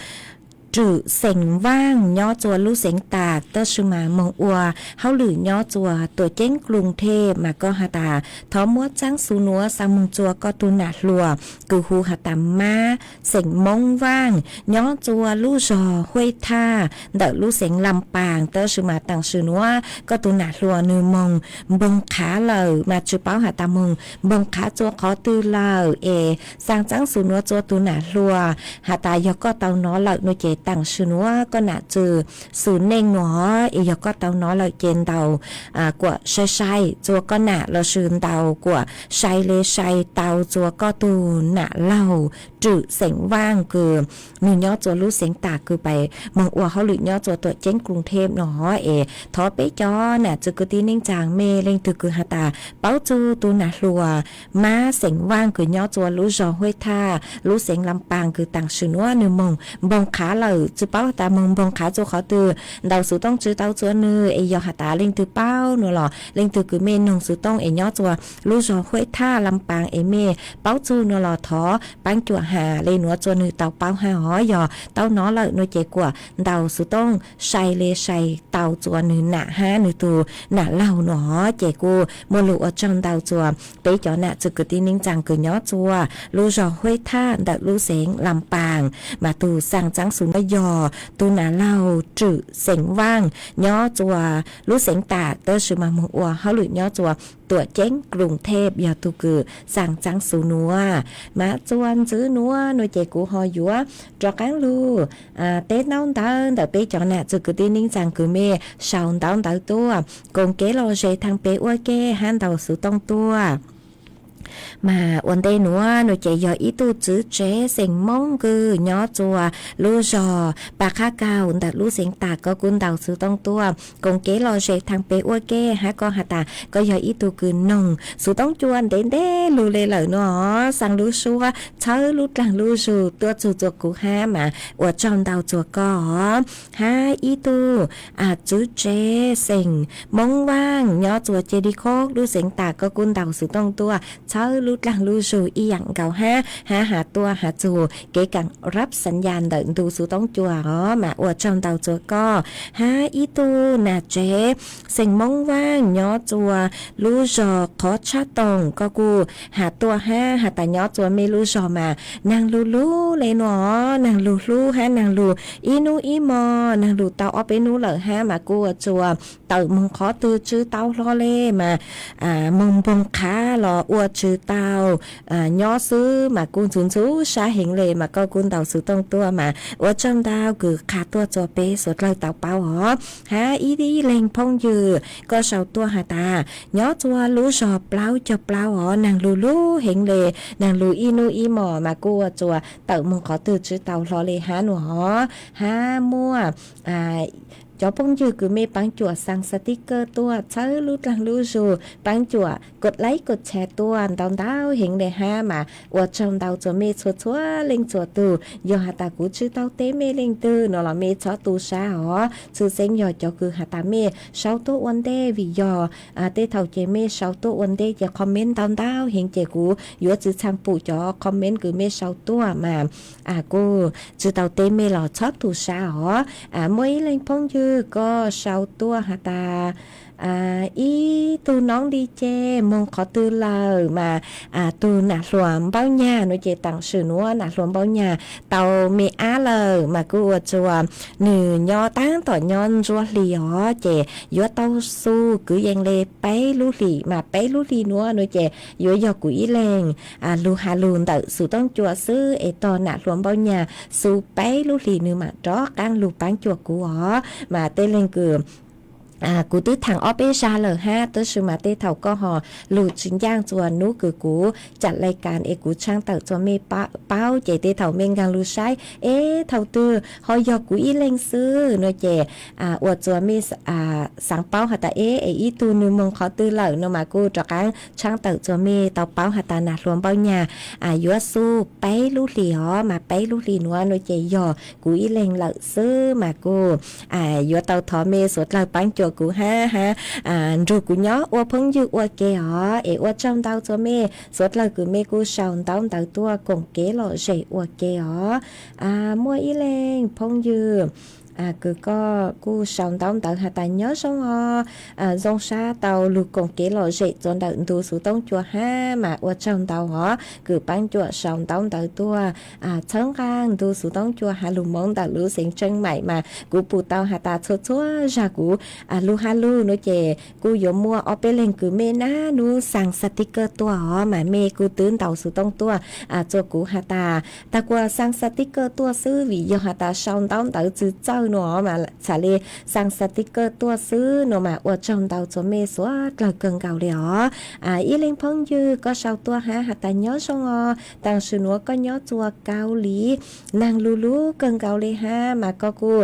Rwm xeem Vaaj nyob tsua lub xeev Tas, tab sis mas moog ua hauj lwm nyob tsua tuam ceeb Kloos Theb mas koj has tas thov muab txaab xu nuav xa moog tsua koj tug nam hluas kws hu has tas Mab xeem Moob Vaaj nyob tsua lub zog Hueb Thaj ntawm lub xeev Lam Paas, tab sis mas taam sim nuav koj tug nam hluas nwg moog npoog qhav lawm mas tsi paub has tas moog npoog qhav tsua qhov twg lawm es xaa txaab xu nuav tsua tug nam hluas has tas yog koj tau nov lawm no ces taam sim nuav koj nam tsi xwm neej nuav es yog koj tau nov lawm ces ntaus kuam sai sai tsua koj nam lossis ntaus kuam sai le sai tau tsua koj tug nam laug Rwm xeem Vaaj kws nwg nyob tsua lub xeev Tas kws pais moog ua hauj lwm nyob tsua tuam ceeb Kloos Theb no es thov peb cov nam txiv kwv tij neej tsaa mej leej twg kws has tas paub txug tug nam hluas Mab xeem Vaaj kws nyob tsua lub zog Hueb Thaj lub xeev Lam Paas kws taam sim nuav nwg moog npoog qhav lawm, tsi paub has tas moog npoog qhav tsua qhov twg, ntaus xuv tooj tsi tau tsua nwg es yog has tas leej twg paub nuav los leej twg kws mej noog xuv tooj es nyob tsua lub zog Hueb Thaj Lam Paas es mej paub txug nuav los thov paab cuam has le nuav tsua nwg tau paub hab os. Yog tau nov lawm no ces kuam ntaus xuv tooj sai le sai tau tsua nwg nam hab nwg tug nam laug nuav os. Ces kuj muaj lug ua tsaug ntau tsua peb cov nam txiv kwv tij neej tsaa kws nyob tsua lub zog Hueb Thaj ntawm lub xeev Lam Paas mas tug xaa txaab xu nuav yog tug nam laug Rwm xeem Vaaj nyob tsua lub xeev Tas, tab sis mas moog ua hauj lwm nyob tsua tuam ceeb Kloos Theb yog tug kws xaa txaab xu nuav. Mas tsua ntxiv nuav no ces kuv ho yuav rov qaab lug teb ntaub ntawv ntawm peb cov nam txiv kwv tij neej tsaa kws mej sau ntaub ntawv tuaj koom kev lom zem thaam pem ua ke hab ntaus xuv tooj tuaj. Mas ua ntej nuav no ces yog ib tug txiv tsev xeem Moob kws nyob tsua lub zog Pas Qhab Kaug ntawm lub xeev Tas, koj kuj ntaus xuv tooj tuaj koom kev lom zem thaam pem ua ke hab koj has tas koj yog ib tug kws noog xuv tooj cua ntev ntev lug le lawm nuav, xaa lub suab txhawb lub dlaag lub zug tuaj txug tsua kuv hab mas ua tsaug ntau tsua koj os. Hab ib tug txiv tsev xeem Moob Vaaj nyob tsua Ceg Dig Khob lub xeev Tas, koj kuj ntaus xuv tooj tuaj txhawb lub dlaag lub zug ib yaam nkaus hab, hab has tuaj has txug kev kaam rab xav yas ntawm ntu xuv tooj cua os mas ua tsaug ntau tsua koj. Hab ib tug nam tsev xeem Moob Vaaj nyob tsua lub zog Qhov Tshab Toom, koj kuj has tuaj hab has tas nyob tsua mej lub zog mas naag lug lug le nuav, naag lug hlub hab naag lug ib nub ib mo, naag lug tau ob peb nub lawm hab mas kuj ua tsua tawm moog qhov twg tsi tau hlo le mas moog npoog qhav los ua tsi tau, nyob xwb mas kuj ntxhuv ntxhuv sab heev le mas koj kuj ntaus xuv tooj tuaj mas ua tsaug ntau kws qha tuaj tsua peb suav dlawg tau paub os. Hab ib leeg phooj ywg koj sau tuaj has tas nyob tsua lub zog Plaub Caug Plaub os, naag lug lug heev le, naag lug ib nub ib mo mas kuj ua tsua tawm moog qhov twg tsi tau hlo le hab nuav os. Hab muaj cov phooj ywg kws mej paab cuam xaa xav tib kawj tuaj txhawb lub dlaag lub zug, paab cuam kod laib kod tshare tuaj ntau ntau heev le hab mas ua tsaug ntau tsua mej txhua txhua leej txhua tug. Yog has tas kuv tsi tau teb mej leej twg no los mej txhob tu sab os. Txhwj xeeb yog cov kws has tas mej sau tuaj ua ntej, vim yog tej thaum ces mej sau tuaj ua ntej ces comment ntau ntau heev ces kuv yuav tsi txhaj pum cov comment kws mej sau tuaj mas kuj tsi tau teb mej los txhob tu sab os. Muaj ib leeg phooj ywg koj sau tuaj has tas ib tug noob li ces moog qhov twg lawm mas tug nam hluas Npaub Nyag no ces taam sim nuav nam hluas Npaub Nyag tau me ab lawm mas kuj ua tsua nwg nyob taab tom nyob Ntsuab Hli os ces yuav tau xu kwv yees le peb lub hlis mas peb lub hlis nuav no ces yuav yog kuv ib leeg lug has lug ntawm xuv tooj cua xwb es tog nam hluas Npaub Nyag xu peb lub hlis nwg mam rov qaab lug paab cuam kuv os. Mas tej leeg kws kuv twb thaam ob peb zag lawm hab, tab sis mas tej thaum koj ho lug tsis ncaaj tsua nub kws kuv caam lais kas es kuv tshaab tawm tsua mej paub ces tej thaum mej nkaag lug saib es thaum twg ho yog kuv ib leeg xwb no ces ua tsua mej xaav paub has tas es es ib tug nwg moog qhov twg lawm no mas kuj rov qaab tshaab tawm tsua mej tau paub has tas nam hluas Npaub Nyag yuav xu peb lub hlis os mas peb lub hlis nuav no ces yog kuv ib leeg lawm xwb mas kuj yuav tau thov mej suav dlawg paab cuam kuv hab hab nrug kuv nyob ua phooj ywg ua ke os. Es ua tsaug ntau txhua mej, suav dlawg kws mej kuj sau ntaub ntawv tuaj koom kev lom zem ua ke os. Muaj ib leeg phooj ywg kws koj kuj sau ntaub ntawv has tas nyob zoo os, zoo sab tau lug koom kev lom zem txuas ntawm ntu xuv toob cua hab mas ua tsaug ntau os kws paab cuam sau ntaub ntawv tuaj txhawb nqaa ntu xuv toob cua has lug moov ntawm lub xeev Tseej Maim mas kuv pum tau has tas txhua txhua zag kuv lug hab lug nuav ces kuj yuav muaj ob peb leeg kws mej nab nub xaa xaa tib kawj tuaj os mas mej kuj twb ntaus xuv toob tuaj txuas kuv has tas tag kuas xaa xaa tib kawj tuaj xwb vim yog has tas sau ntaub ntawv txwv txawj nuav mas txham le xaa xaa tib kawj tuaj xwb nuav mas ua tsaug ntau txhua mej suav dlawg kawg nkaus le os. Ib leeg phooj ywg koj sau tuaj hab has tas nyob zoo os, taam sim nuav koj nyob txuas Kaus Lim, naag lug lug kawg nkaus le hab mas koj kuj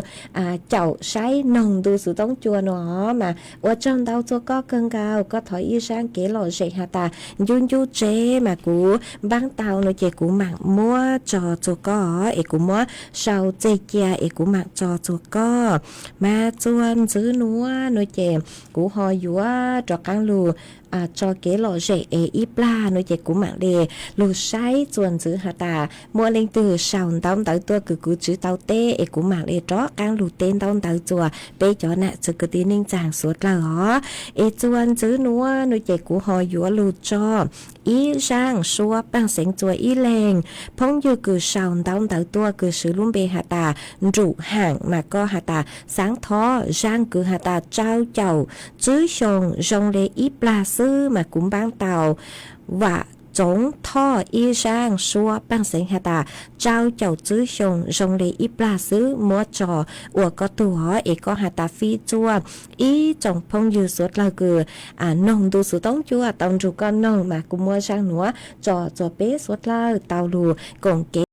caum saib noog ntu xuv toob cua nuav mas ua tsaug ntau txhua koj kawg nkaus. Koj thov ib zaaj kev lom zem has tas ncu ncu tseb mas kuv npaab tau nuav ces kuv maam muab tso txhua koj es kuv muab sau txeg cia es kuv maam tso txhua koj. Mas txuas ntxiv nuav nuav ces kuv ho yuav rov qaab lug tso kev lom zem es ib plag nuav ces kuv maam le lug saib txuas ntxiv has tas muaj leej twg sau ntaub ntawv tuaj kws kuv tswv tau teb es kuv maam le rov qaab lug teb ntaub ntawv txuas peb cov nam txiv kwv tij neej tsaa suav dlawg os. Es txuas ntxiv nuav nuav ces kuv ho yuav lug tso ib zaaj suab paaj xeev txuas ib leeg phooj ywg kws sau ntaub ntawv tuaj kws swv lub npe has tas Nrum Haam mas koj has tas xaav thov zaaj kws has tas rau caum tswb xyoo zoo le ib plag xwb mas kuv npaab tau Vam Txoov Thoj ib zaaj suab paaj xeev has tas rau caum tswb xyoo zoo le ib plag xwb muab tso ua koj tug os. Es koj has tas fij txuas ib tsoom phooj ywg suav dlawg kws noog ntu xuv toob cua tau nrug koj noog mas kuv muab zaaj nuav tso txuas peb suav dlawg tau lug koom kev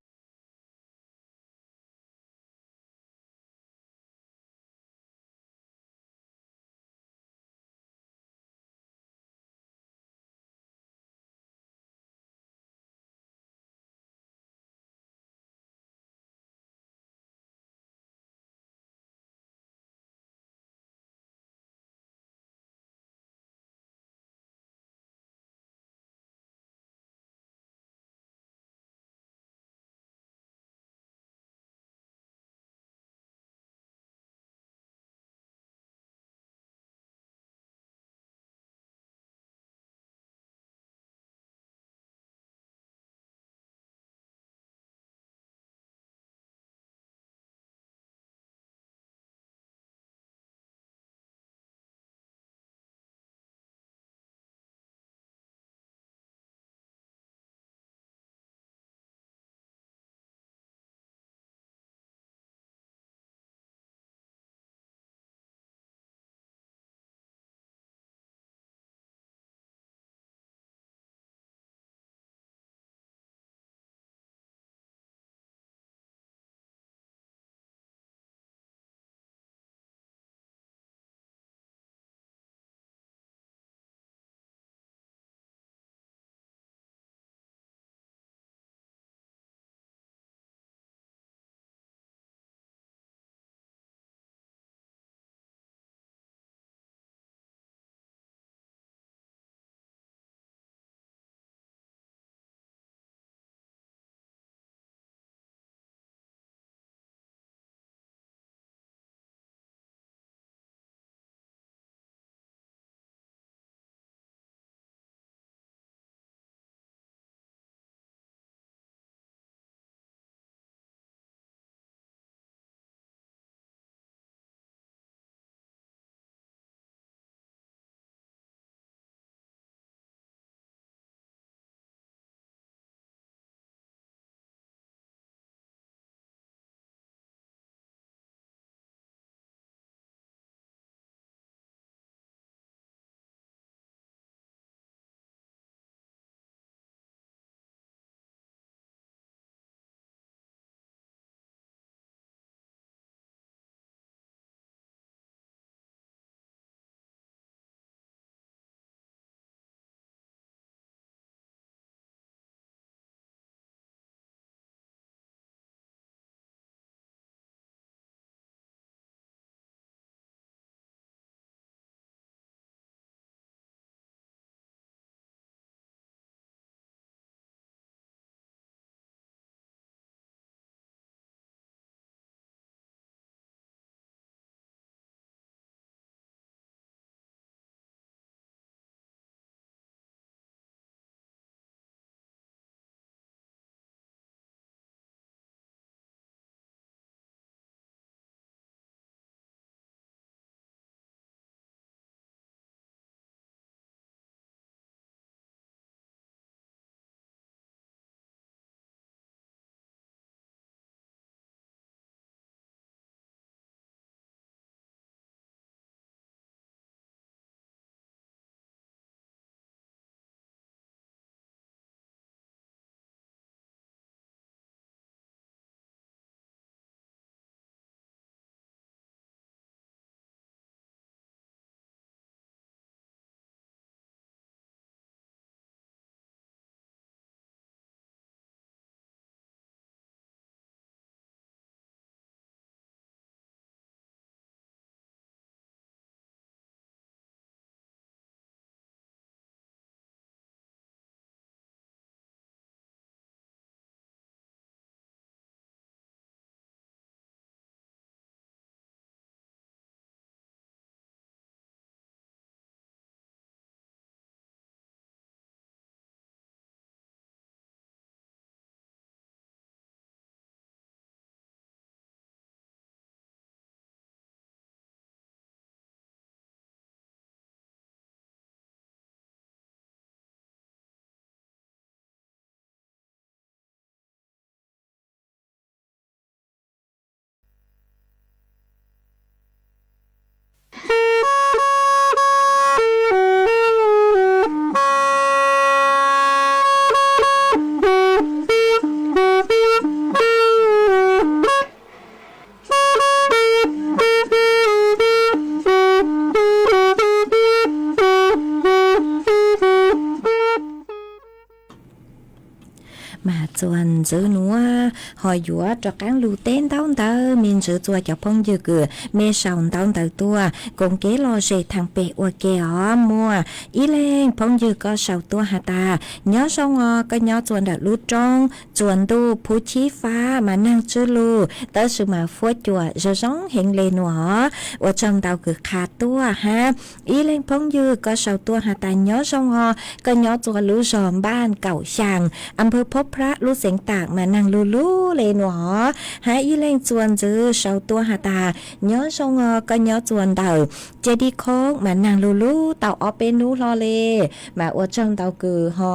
twv nuav ho yuav rov qaab lug teb ntaub ntawv. Me ntsis txua cov phooj ywg kws mej sau ntaub ntawv tuaj koom kev lom zem thaam pem ua ke os. Muaj ib leeg phooj ywg koj sau tuaj has tas, nyob zoo os, koj nyob txua ntawm lub roob txuas ntuj phub chib fab mas naag tsw lug tab sis mas fuab cua zoo zoo heev le nuav os. Ua tsaug ntau kws qha tuaj hab. Ib leeg phooj ywg koj sau tuaj has tas, nyob zoo os, koj nyob txua lub zog npaj kaum xyaa, am phawv Phob Phrab, lub xeev Taam mas naag lug lug le nuav os. Hab ib leeg txua ntxwv sau tuaj has tas, nyob zoo os, koj nyob txua ntawm Ceg Dib Khoob mas naag lug lug tau ob peb nub hlo le. Mas ua tsaug ntau kws ho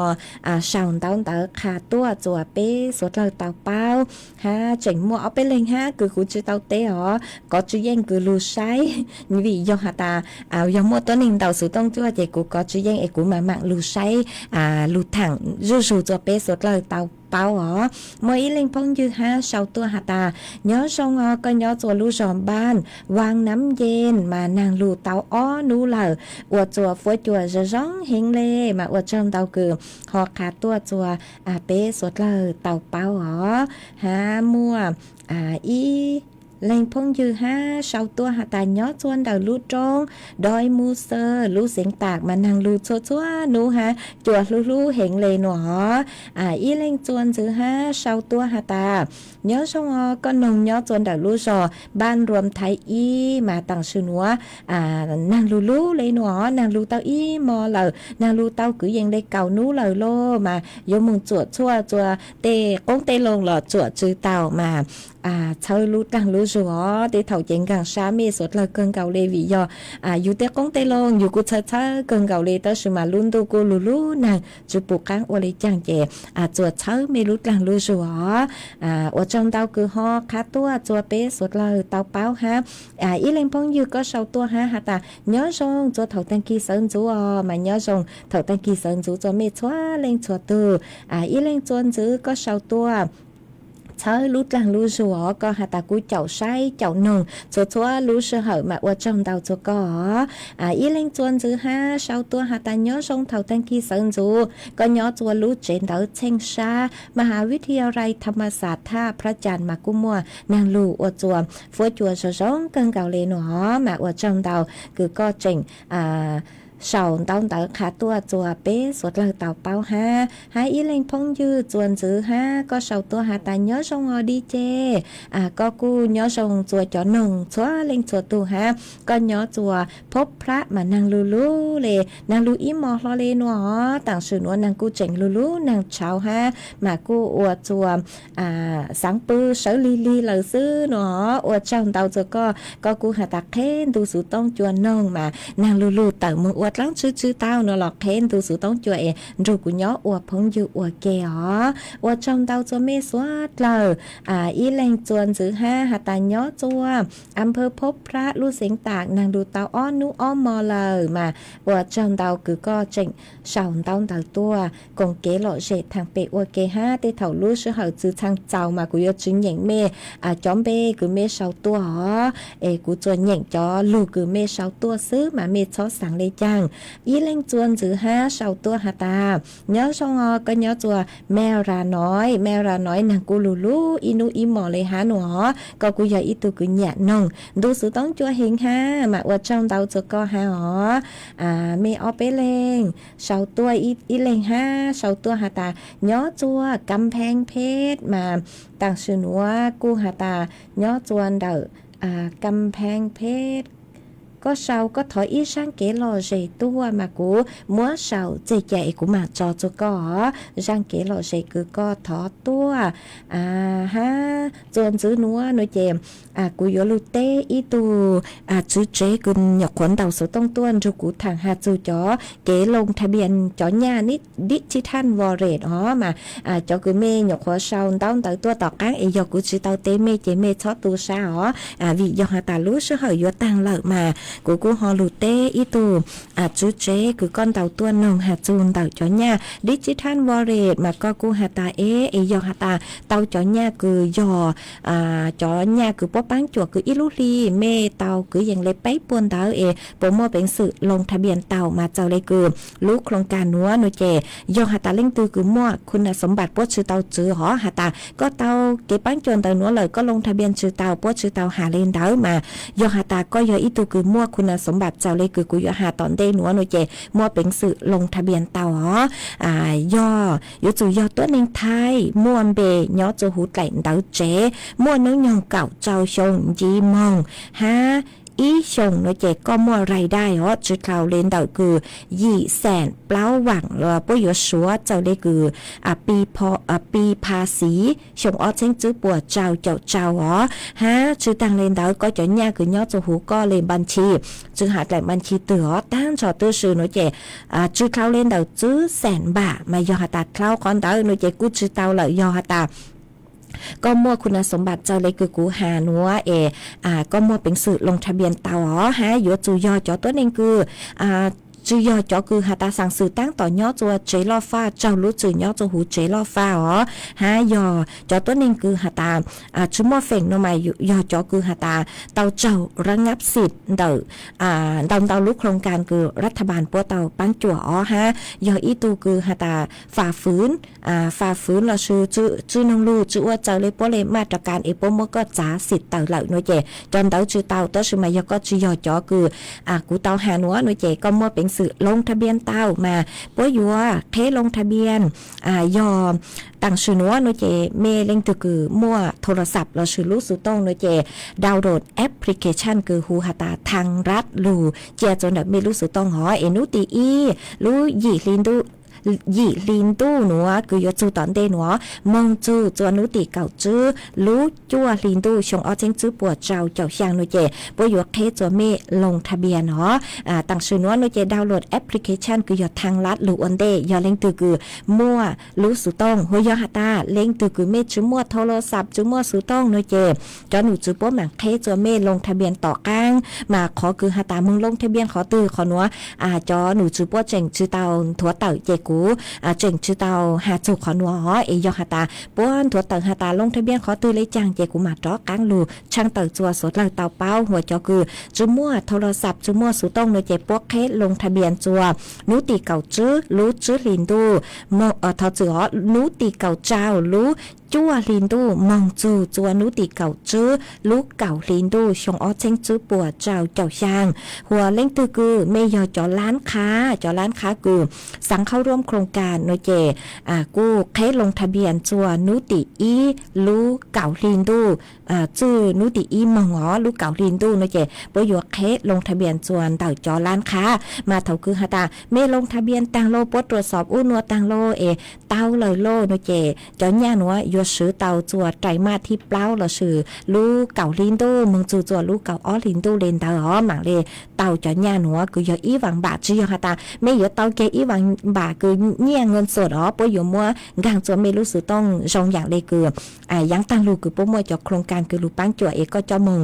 sau ntaub ntawv qha tuaj txua peb suav dlawg tau paub. Hab tseem muaj ob peb leeg hab kws kuv tsi tau teb os, kov tsi yeej kws lug saib, vim yog has tas yog muaj tuab neeg ntau xuv tooj tuaj ces kuv kov tsi yeej es kuv mam mam lug saib, lug thaam zuj zug txua peb suav dlawg tau paub os. Muaj ib leeg phooj ywg hab sau tuaj has tas, nyob zoo os, koj nyob txua lub zog npaj Vaaj Nam Yej mas naag lug tau ob nub lawm, ua txua fuab cua zoo zoo heev le. Mas ua tsaug ntau kws ho qha tuaj txua peb suav dlawg tau paub os. Hab muaj ib leeg phooj ywg hab sau tuaj has tas, nyob txua ntawm lub roob Doi Mus Xawg, lub xeev Taam mas naag lug txhua txhua nub hab cua hlub hlub heev le nuav os. Ib leeg txua ntxwv hab sau tuaj has tas, nyob zoo os, koj noog nyob txua ntawm lub zog npaj Ruam Thaiv Ib mas taam sim nuav naag lug lug le nuav os, naag lug tau ib mos lawm, naag lug tau kwv yees le kaum nub lawm lauj. Mas yuav moog txuam txhua txua tej qoob tej loo los txuam tsi tau mas txhawb lub dlaag lub zug os. Tej thaum ces nkaag sab mej suav dlawg kawg nkaus le vim yog yug tej qoob tej loo yug kuj txhawb txhawb kawg nkaus le tab sis mas lub ntuj kuj lug lug naag tsi pum qaab ua le caag ces txua txhawb mej lub dlaag lub zug os. Ua tsaug ntau kws ho qha tuaj txua peb suav dlawg tau paub hab. Ib leeg phooj ywg koj sau tuaj hab has tas, nyob zoo txua thaum taag kis sawv ntxuv os, mas nyob zoo thaum taag kis sawv ntxuv txua mej txhua leej txhua tug. Ib leeg txua ntxwv koj sau tuaj txhawb lub dlaag lub zug os, koj has tas kuj caum saib caum noog txhua txhua lub sij hawm mas ua tsaug ntau txua koj os. Ib leeg txua ntxwv hab sau tuaj has tas, nyob zoo thaum taag kis sawv ntxuv, koj nyob txua lub tsev ntawv Txheej Sab มหาวิทยาลัยธรรมศาสตร์ท่าพระจันทร์ mas kuj muaj naag lug ua txua fuab cua zoo zoo kawg nkaus le nuav os. Mas ua tsaug ntau kws koj tseem sau ntaub ntawv qha tuaj txua peb suav dlawg tau paub hab. Hab ib leeg phooj ywg txua ntxwv hab koj sau tuaj has tas, nyob zoo os Di Ces, koj kuj nyob zoo txua cov noog txhua leej txhua tug hab. Koj nyob txua Phob Phrab mas naag lug lug le, naag lug ib mos hlo le nuav os, taam sim nuav naag kuj tseem lug lug naag tshauv hab mas kuj ua txua xaav pw sawv lig lig lawm xwb nuav os. Ua tsaug ntau txua koj, koj kuj has tas qheb ntu xuv tooj cua noog mas naag lug lug tawm moog ua dlaab tswb tswb tau nuav los qheb ntu xuv tooj cua es nrug kuv nyob ua phooj ywg ua ke os. Ua tsaug ntau txua mej suav dlawg. Ib leeg txua ntxwv hab has tas, nyob txua am phawv Phob Phrab, lub xeev Taam, naag lug tau ob nub ob mos lawm mas ua tsaug ntau kws koj tseem sau ntaub ntawv tuaj koom kev lom zem thaam pem ua ke hab. Tej thaum lub sij hawm txwv txheej txaus mas kuv yuav tsi nyeem mej cov npe kws mej sau tuaj os, es kuv txua nyeem cov lug kws mej sau tuaj xwb mas mej txhob xaav le caag. Ib leeg txua ntxwv hab sau tuaj has tas, nyob zoo os, koj nyob txua Mel Ra Noiv, Mel Ra Noiv, naag kuj lug lug ib nub ib mos le hab nuav os, koj kuj yog ib tug kws nyam noog ntu xuv tooj cua heev hab mas ua tsaug ntau txua koj hab os. Mej ob peb leeg sau tuaj, ib leeg hab sau tuaj has tas, nyob txua Kam Pheej Pheej mas taam sim nuav kuj has tas nyob txua ntawm Kam Pheej Pheej. Koj sau koj thov ib zaaj kev lom zem tuaj mas kuv muab sau txeg ca es kuv maam tso txua koj os. Zaaj kev lom zem kws koj thov tuaj hab txua ntxwv nuav nuav ces kuv yuav lug teb ib tug tswv tsev kws nyuam qhuav ntaus xuv tooj tuaj nrug kuv thaam has txug cov kev loo tha bias cov nyaj digital wallet os mas cov kws mej nyuam qhuav sau ntaub ntawv tuaj tom qaab es yog kuv tsi tau teb mej ces mej txhob tu sab os, vim yog has tas lub sij hawm yuav taag lawm mas Kuv kuj ho lug teb ib tug tswv tsev kws koj ntaus tuaj noog has txug ntawm cov nyaj Digital Wallet mas koj kuj has tas es, es yog has tas tau cov nyaj kws yog cov nyaj kws puab paab cuam kws ib lub hli mej tau kwv yees le peb puas ntawd es puas muaj peev xwm loo tha npias tau mas txawm le kws lub khloos kas nuav no ces yog has tas leej twg kws muaj khun nas xov npam puab tsw tau tswv hov has tas koj tau kev paab cuam ntawm nuav lawm koj loo tha npias tsw tau puab tsw tau has le ntawd mas yog has tas koj yog ib tug kws muaj khun nas xov npam txawm le kws kuv yuav has tom ntej nuav no ces muaj peev xwm loo tha npias tau hov. Yog yuav tsum yog tuab neeg Thaib muaj npe nyob tsua huv dlaim ntawv tsev, muaj noob nyoog kaum rau xyoo nciv moog hab ib xyoos no ces koj muaj rai dai hov tsw dlhau le ntawm kws yim xees plaub vaam los puab yuav suav txawm le kws pi pha xiv xyoo ob txheeb tswb puas rau caum rau hov hab tsw taag le ntawd koj cov nyaj kws nyob tsua huv koj le npa nchi, tsw has dlaim npa nchi twg hov taag nrho tub si no ces tsw dlhau le ntawm tswb xees npam mas yog has tas dlhau qhov ntawd no ces kuj tsw tau lawm yog has tas koj muaj khun nas xov npam txawm le kws kuv has nuav es koj muaj peev xwm loo tha npias tau hov hab yuav tsum yog cov tuab neeg kws tsw yog cov kws has tas xaam xwm taab tom nyob tsua tsev loj faj raug lub txwm nyob tsua huv tsev loj faj hov hab yog cov tuab neeg kws has tas tsw muaj feem no mas yog cov kws has tas tau raug rab ngab xim ntawm ntau ntau lub khloos kas kws rab tha npas puab tau paab cuam hov hab yog ib tug kws has tas fam fwv fam fwv lossis tsw noog lug tsw ua txawm le puab le maj rov kas es puab muab koj txav xim tawm lawm no ces cov ntawd tsw tau tab sis mas yog koj tsw yog cov kws kuv tau has nuav no ces koj muaj peev xwm loo tha npias tau mas puab yuav qheb loo tha npias yog taam sim nuav no ces mej leej twg kws muaj tho las xav lossis lub xuv tooj no ces download application kws hu has tas thaj nrab lug cia tsua ntawm mej lub xuv tooj hov es nub tim ib lub yim hli ntuj nuav kws yuav tsug tom ntej nuav moog tsug tsua nub tim kaum tswb lub cuaj hli ntuj xyoo ob txheeb tswb puas rau caum xyaa no ces puab yuav qheb tsua mej loo tha npias hov. Taam sim nuav no ces download application kws yog thaj nrab lug ua ntej yog leej twg kws muaj lub xuv tooj hu yog has tas leej twg kws mej tsw muaj tho las xav tsw muaj xuv tooj no ces cov num tswv puab maam qheb tsua mej loo tha npias tom qaab mas qhov kws has tas moog loo tha npias qhov twg qhov nuav cov num tswv puab tseem tsw tau nthuav tawm ces kuv tseem tsw tau has tsug qhov nuav hov es yog has tas puab nthuav tawm has tas loo tha npias qhov twg le caag ces kuv maam rov qaab lug tshaaj tawm tsua suav dlawg tau paub hu cov kws tsw muaj tho las xav tsw muaj xuv tooj no ces puab qheb loo tha npias tsua nub tim kaum tswb lub tswb hli ntuj thov txwm hov nub tim kaum rau lub cuaj hli ntuj moog tsug tsua nub tim kaum tswb lub kaum hli ntuj xyoo ob txheeb tswb puas rau caum xyaa hu leej twg kws mej yog cov lab qhab cov lab qhab kws xaav khaub ruam khloos kas no ces kuj qheb loo tha npias tsua nub tim ib lub kaum hli ntuj txwj nub tim ib moog hov lub kaum hli ntuj no ces puab yuav qheb loo tha npias tsua ntawm cov lab qhab mas thaum kws has tas mej loo tha npias taag lug puab ruam xob ub nuav taag lug es tau lawm lug no ces cov nyaj nuav yuav swv tau tsua rais maj thib plaub lossis lub kaum hli ntuj moog tsug tsua lub kaum ob hli ntuj le ntawd hov maam le tau cov nyaj nuav kws yog ib vaam npam tsi yog has tas mej yuav tau kiag ib vaam npam kws nyiaj nka xom hov puab yuav muab nkaag tsua mej lub xuv tooj zoo yaam le kws yaav taag lug kws puab muaj cov khloos kas kws lug paab cuam es koj coj moog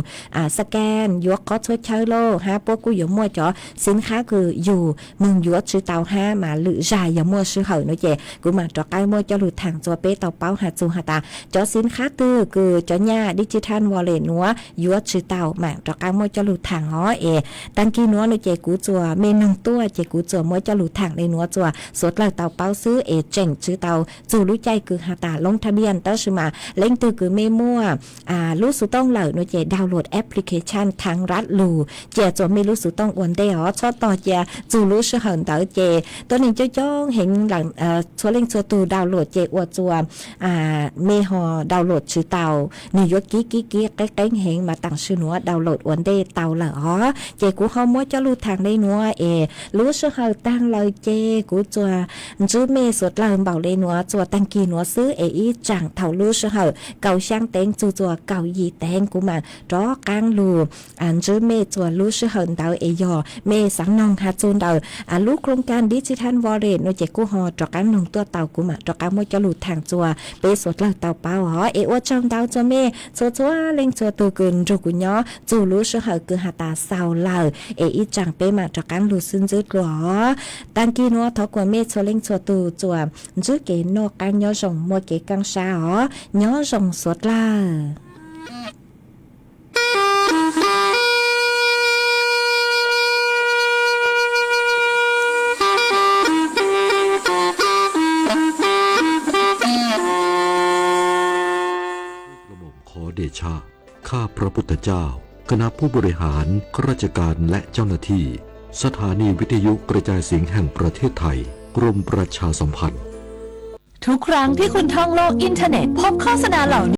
scan yuav qhov txhua chaw lug hab puab kuj yuav muaj cov xib khab kws yug moog yuav tsw tau hab mas lwm zag yog muaj sij hawm no ces kuv maam rov qaab muab coj lug thaam tsua peb tau paub has tsug has tas cov xib khab twg kws cov nyaj digital wallet nuav yuav tsw tau maam rov qaab muab coj lug thaam hov es taag kig nuav no ces kuv txua mej noog tuaj ces kuv txua muab coj lug thaam le nuav tsua suav dlawg tau paub xwb es tseem tsw tau txug lub caij kws has tas loo tha npias tab sis mas leej twg kws mej muaj lub xuv tooj lawm no ces download application thaj nrab lug cia tsua mej lub xuv tooj ua ntej hov txhob tog cia txug lub sij hawm ntawd ces tuab neeg coob coob heev txhua leej txhua tug download ces ua tsua mej ho download tsw tau nwg yuav kib kib kib qeeb qeeb heev mas taam sim nuav download ua ntej tau lawm hov ces kuv ho muab coj lug thaam le nuav es lub sij hawm taag lawm ces kuv txua ntsib mej suav dlawg npaum le nuav tsua taag kig nuav xwb es ib tsaam thaum lub sij hawm kaum xyaa teev tsug tsua kaum yim teev kuv maam rov qaab lug ntsib mej tsua lub sij hawm ntawd es yog mej xaav noog has tsug ntawm lub khloos kas digital wallet no ces kuj ho rov qaab noog tuaj tau kuv maam rov qaab muab coj lug thaam tsua peb suav kawg tau paub os. Es ua tsaug ntau txuas mej txhua txhua leej txhua tug kws nrug kuv nyob txug lub sij hawm kws has tas xaus lawm, es ib tsam peb mam rov qaab lug xwb ntxwb dlua os. Taag kis nuav thov kuas mej txhua leej txhua tug txuas ntsib kev noj qaab nyob zoo, muaj kev kaaj sab os. Nyob zoo suav dlawg. Grom khov dechaj, ข้าพระพุทธเจ้า คณะผู้บริหาร ข้าราชการ และเจ้าหน้าที่ สถานีวิทยุกระจายเสียงแห่งประเทศไทย กรมประชาสัมพันธ์ ทุกครั้งที่คุณท่องโลกอินเทอร์เน็ต พบโฆษณาเหล่านี้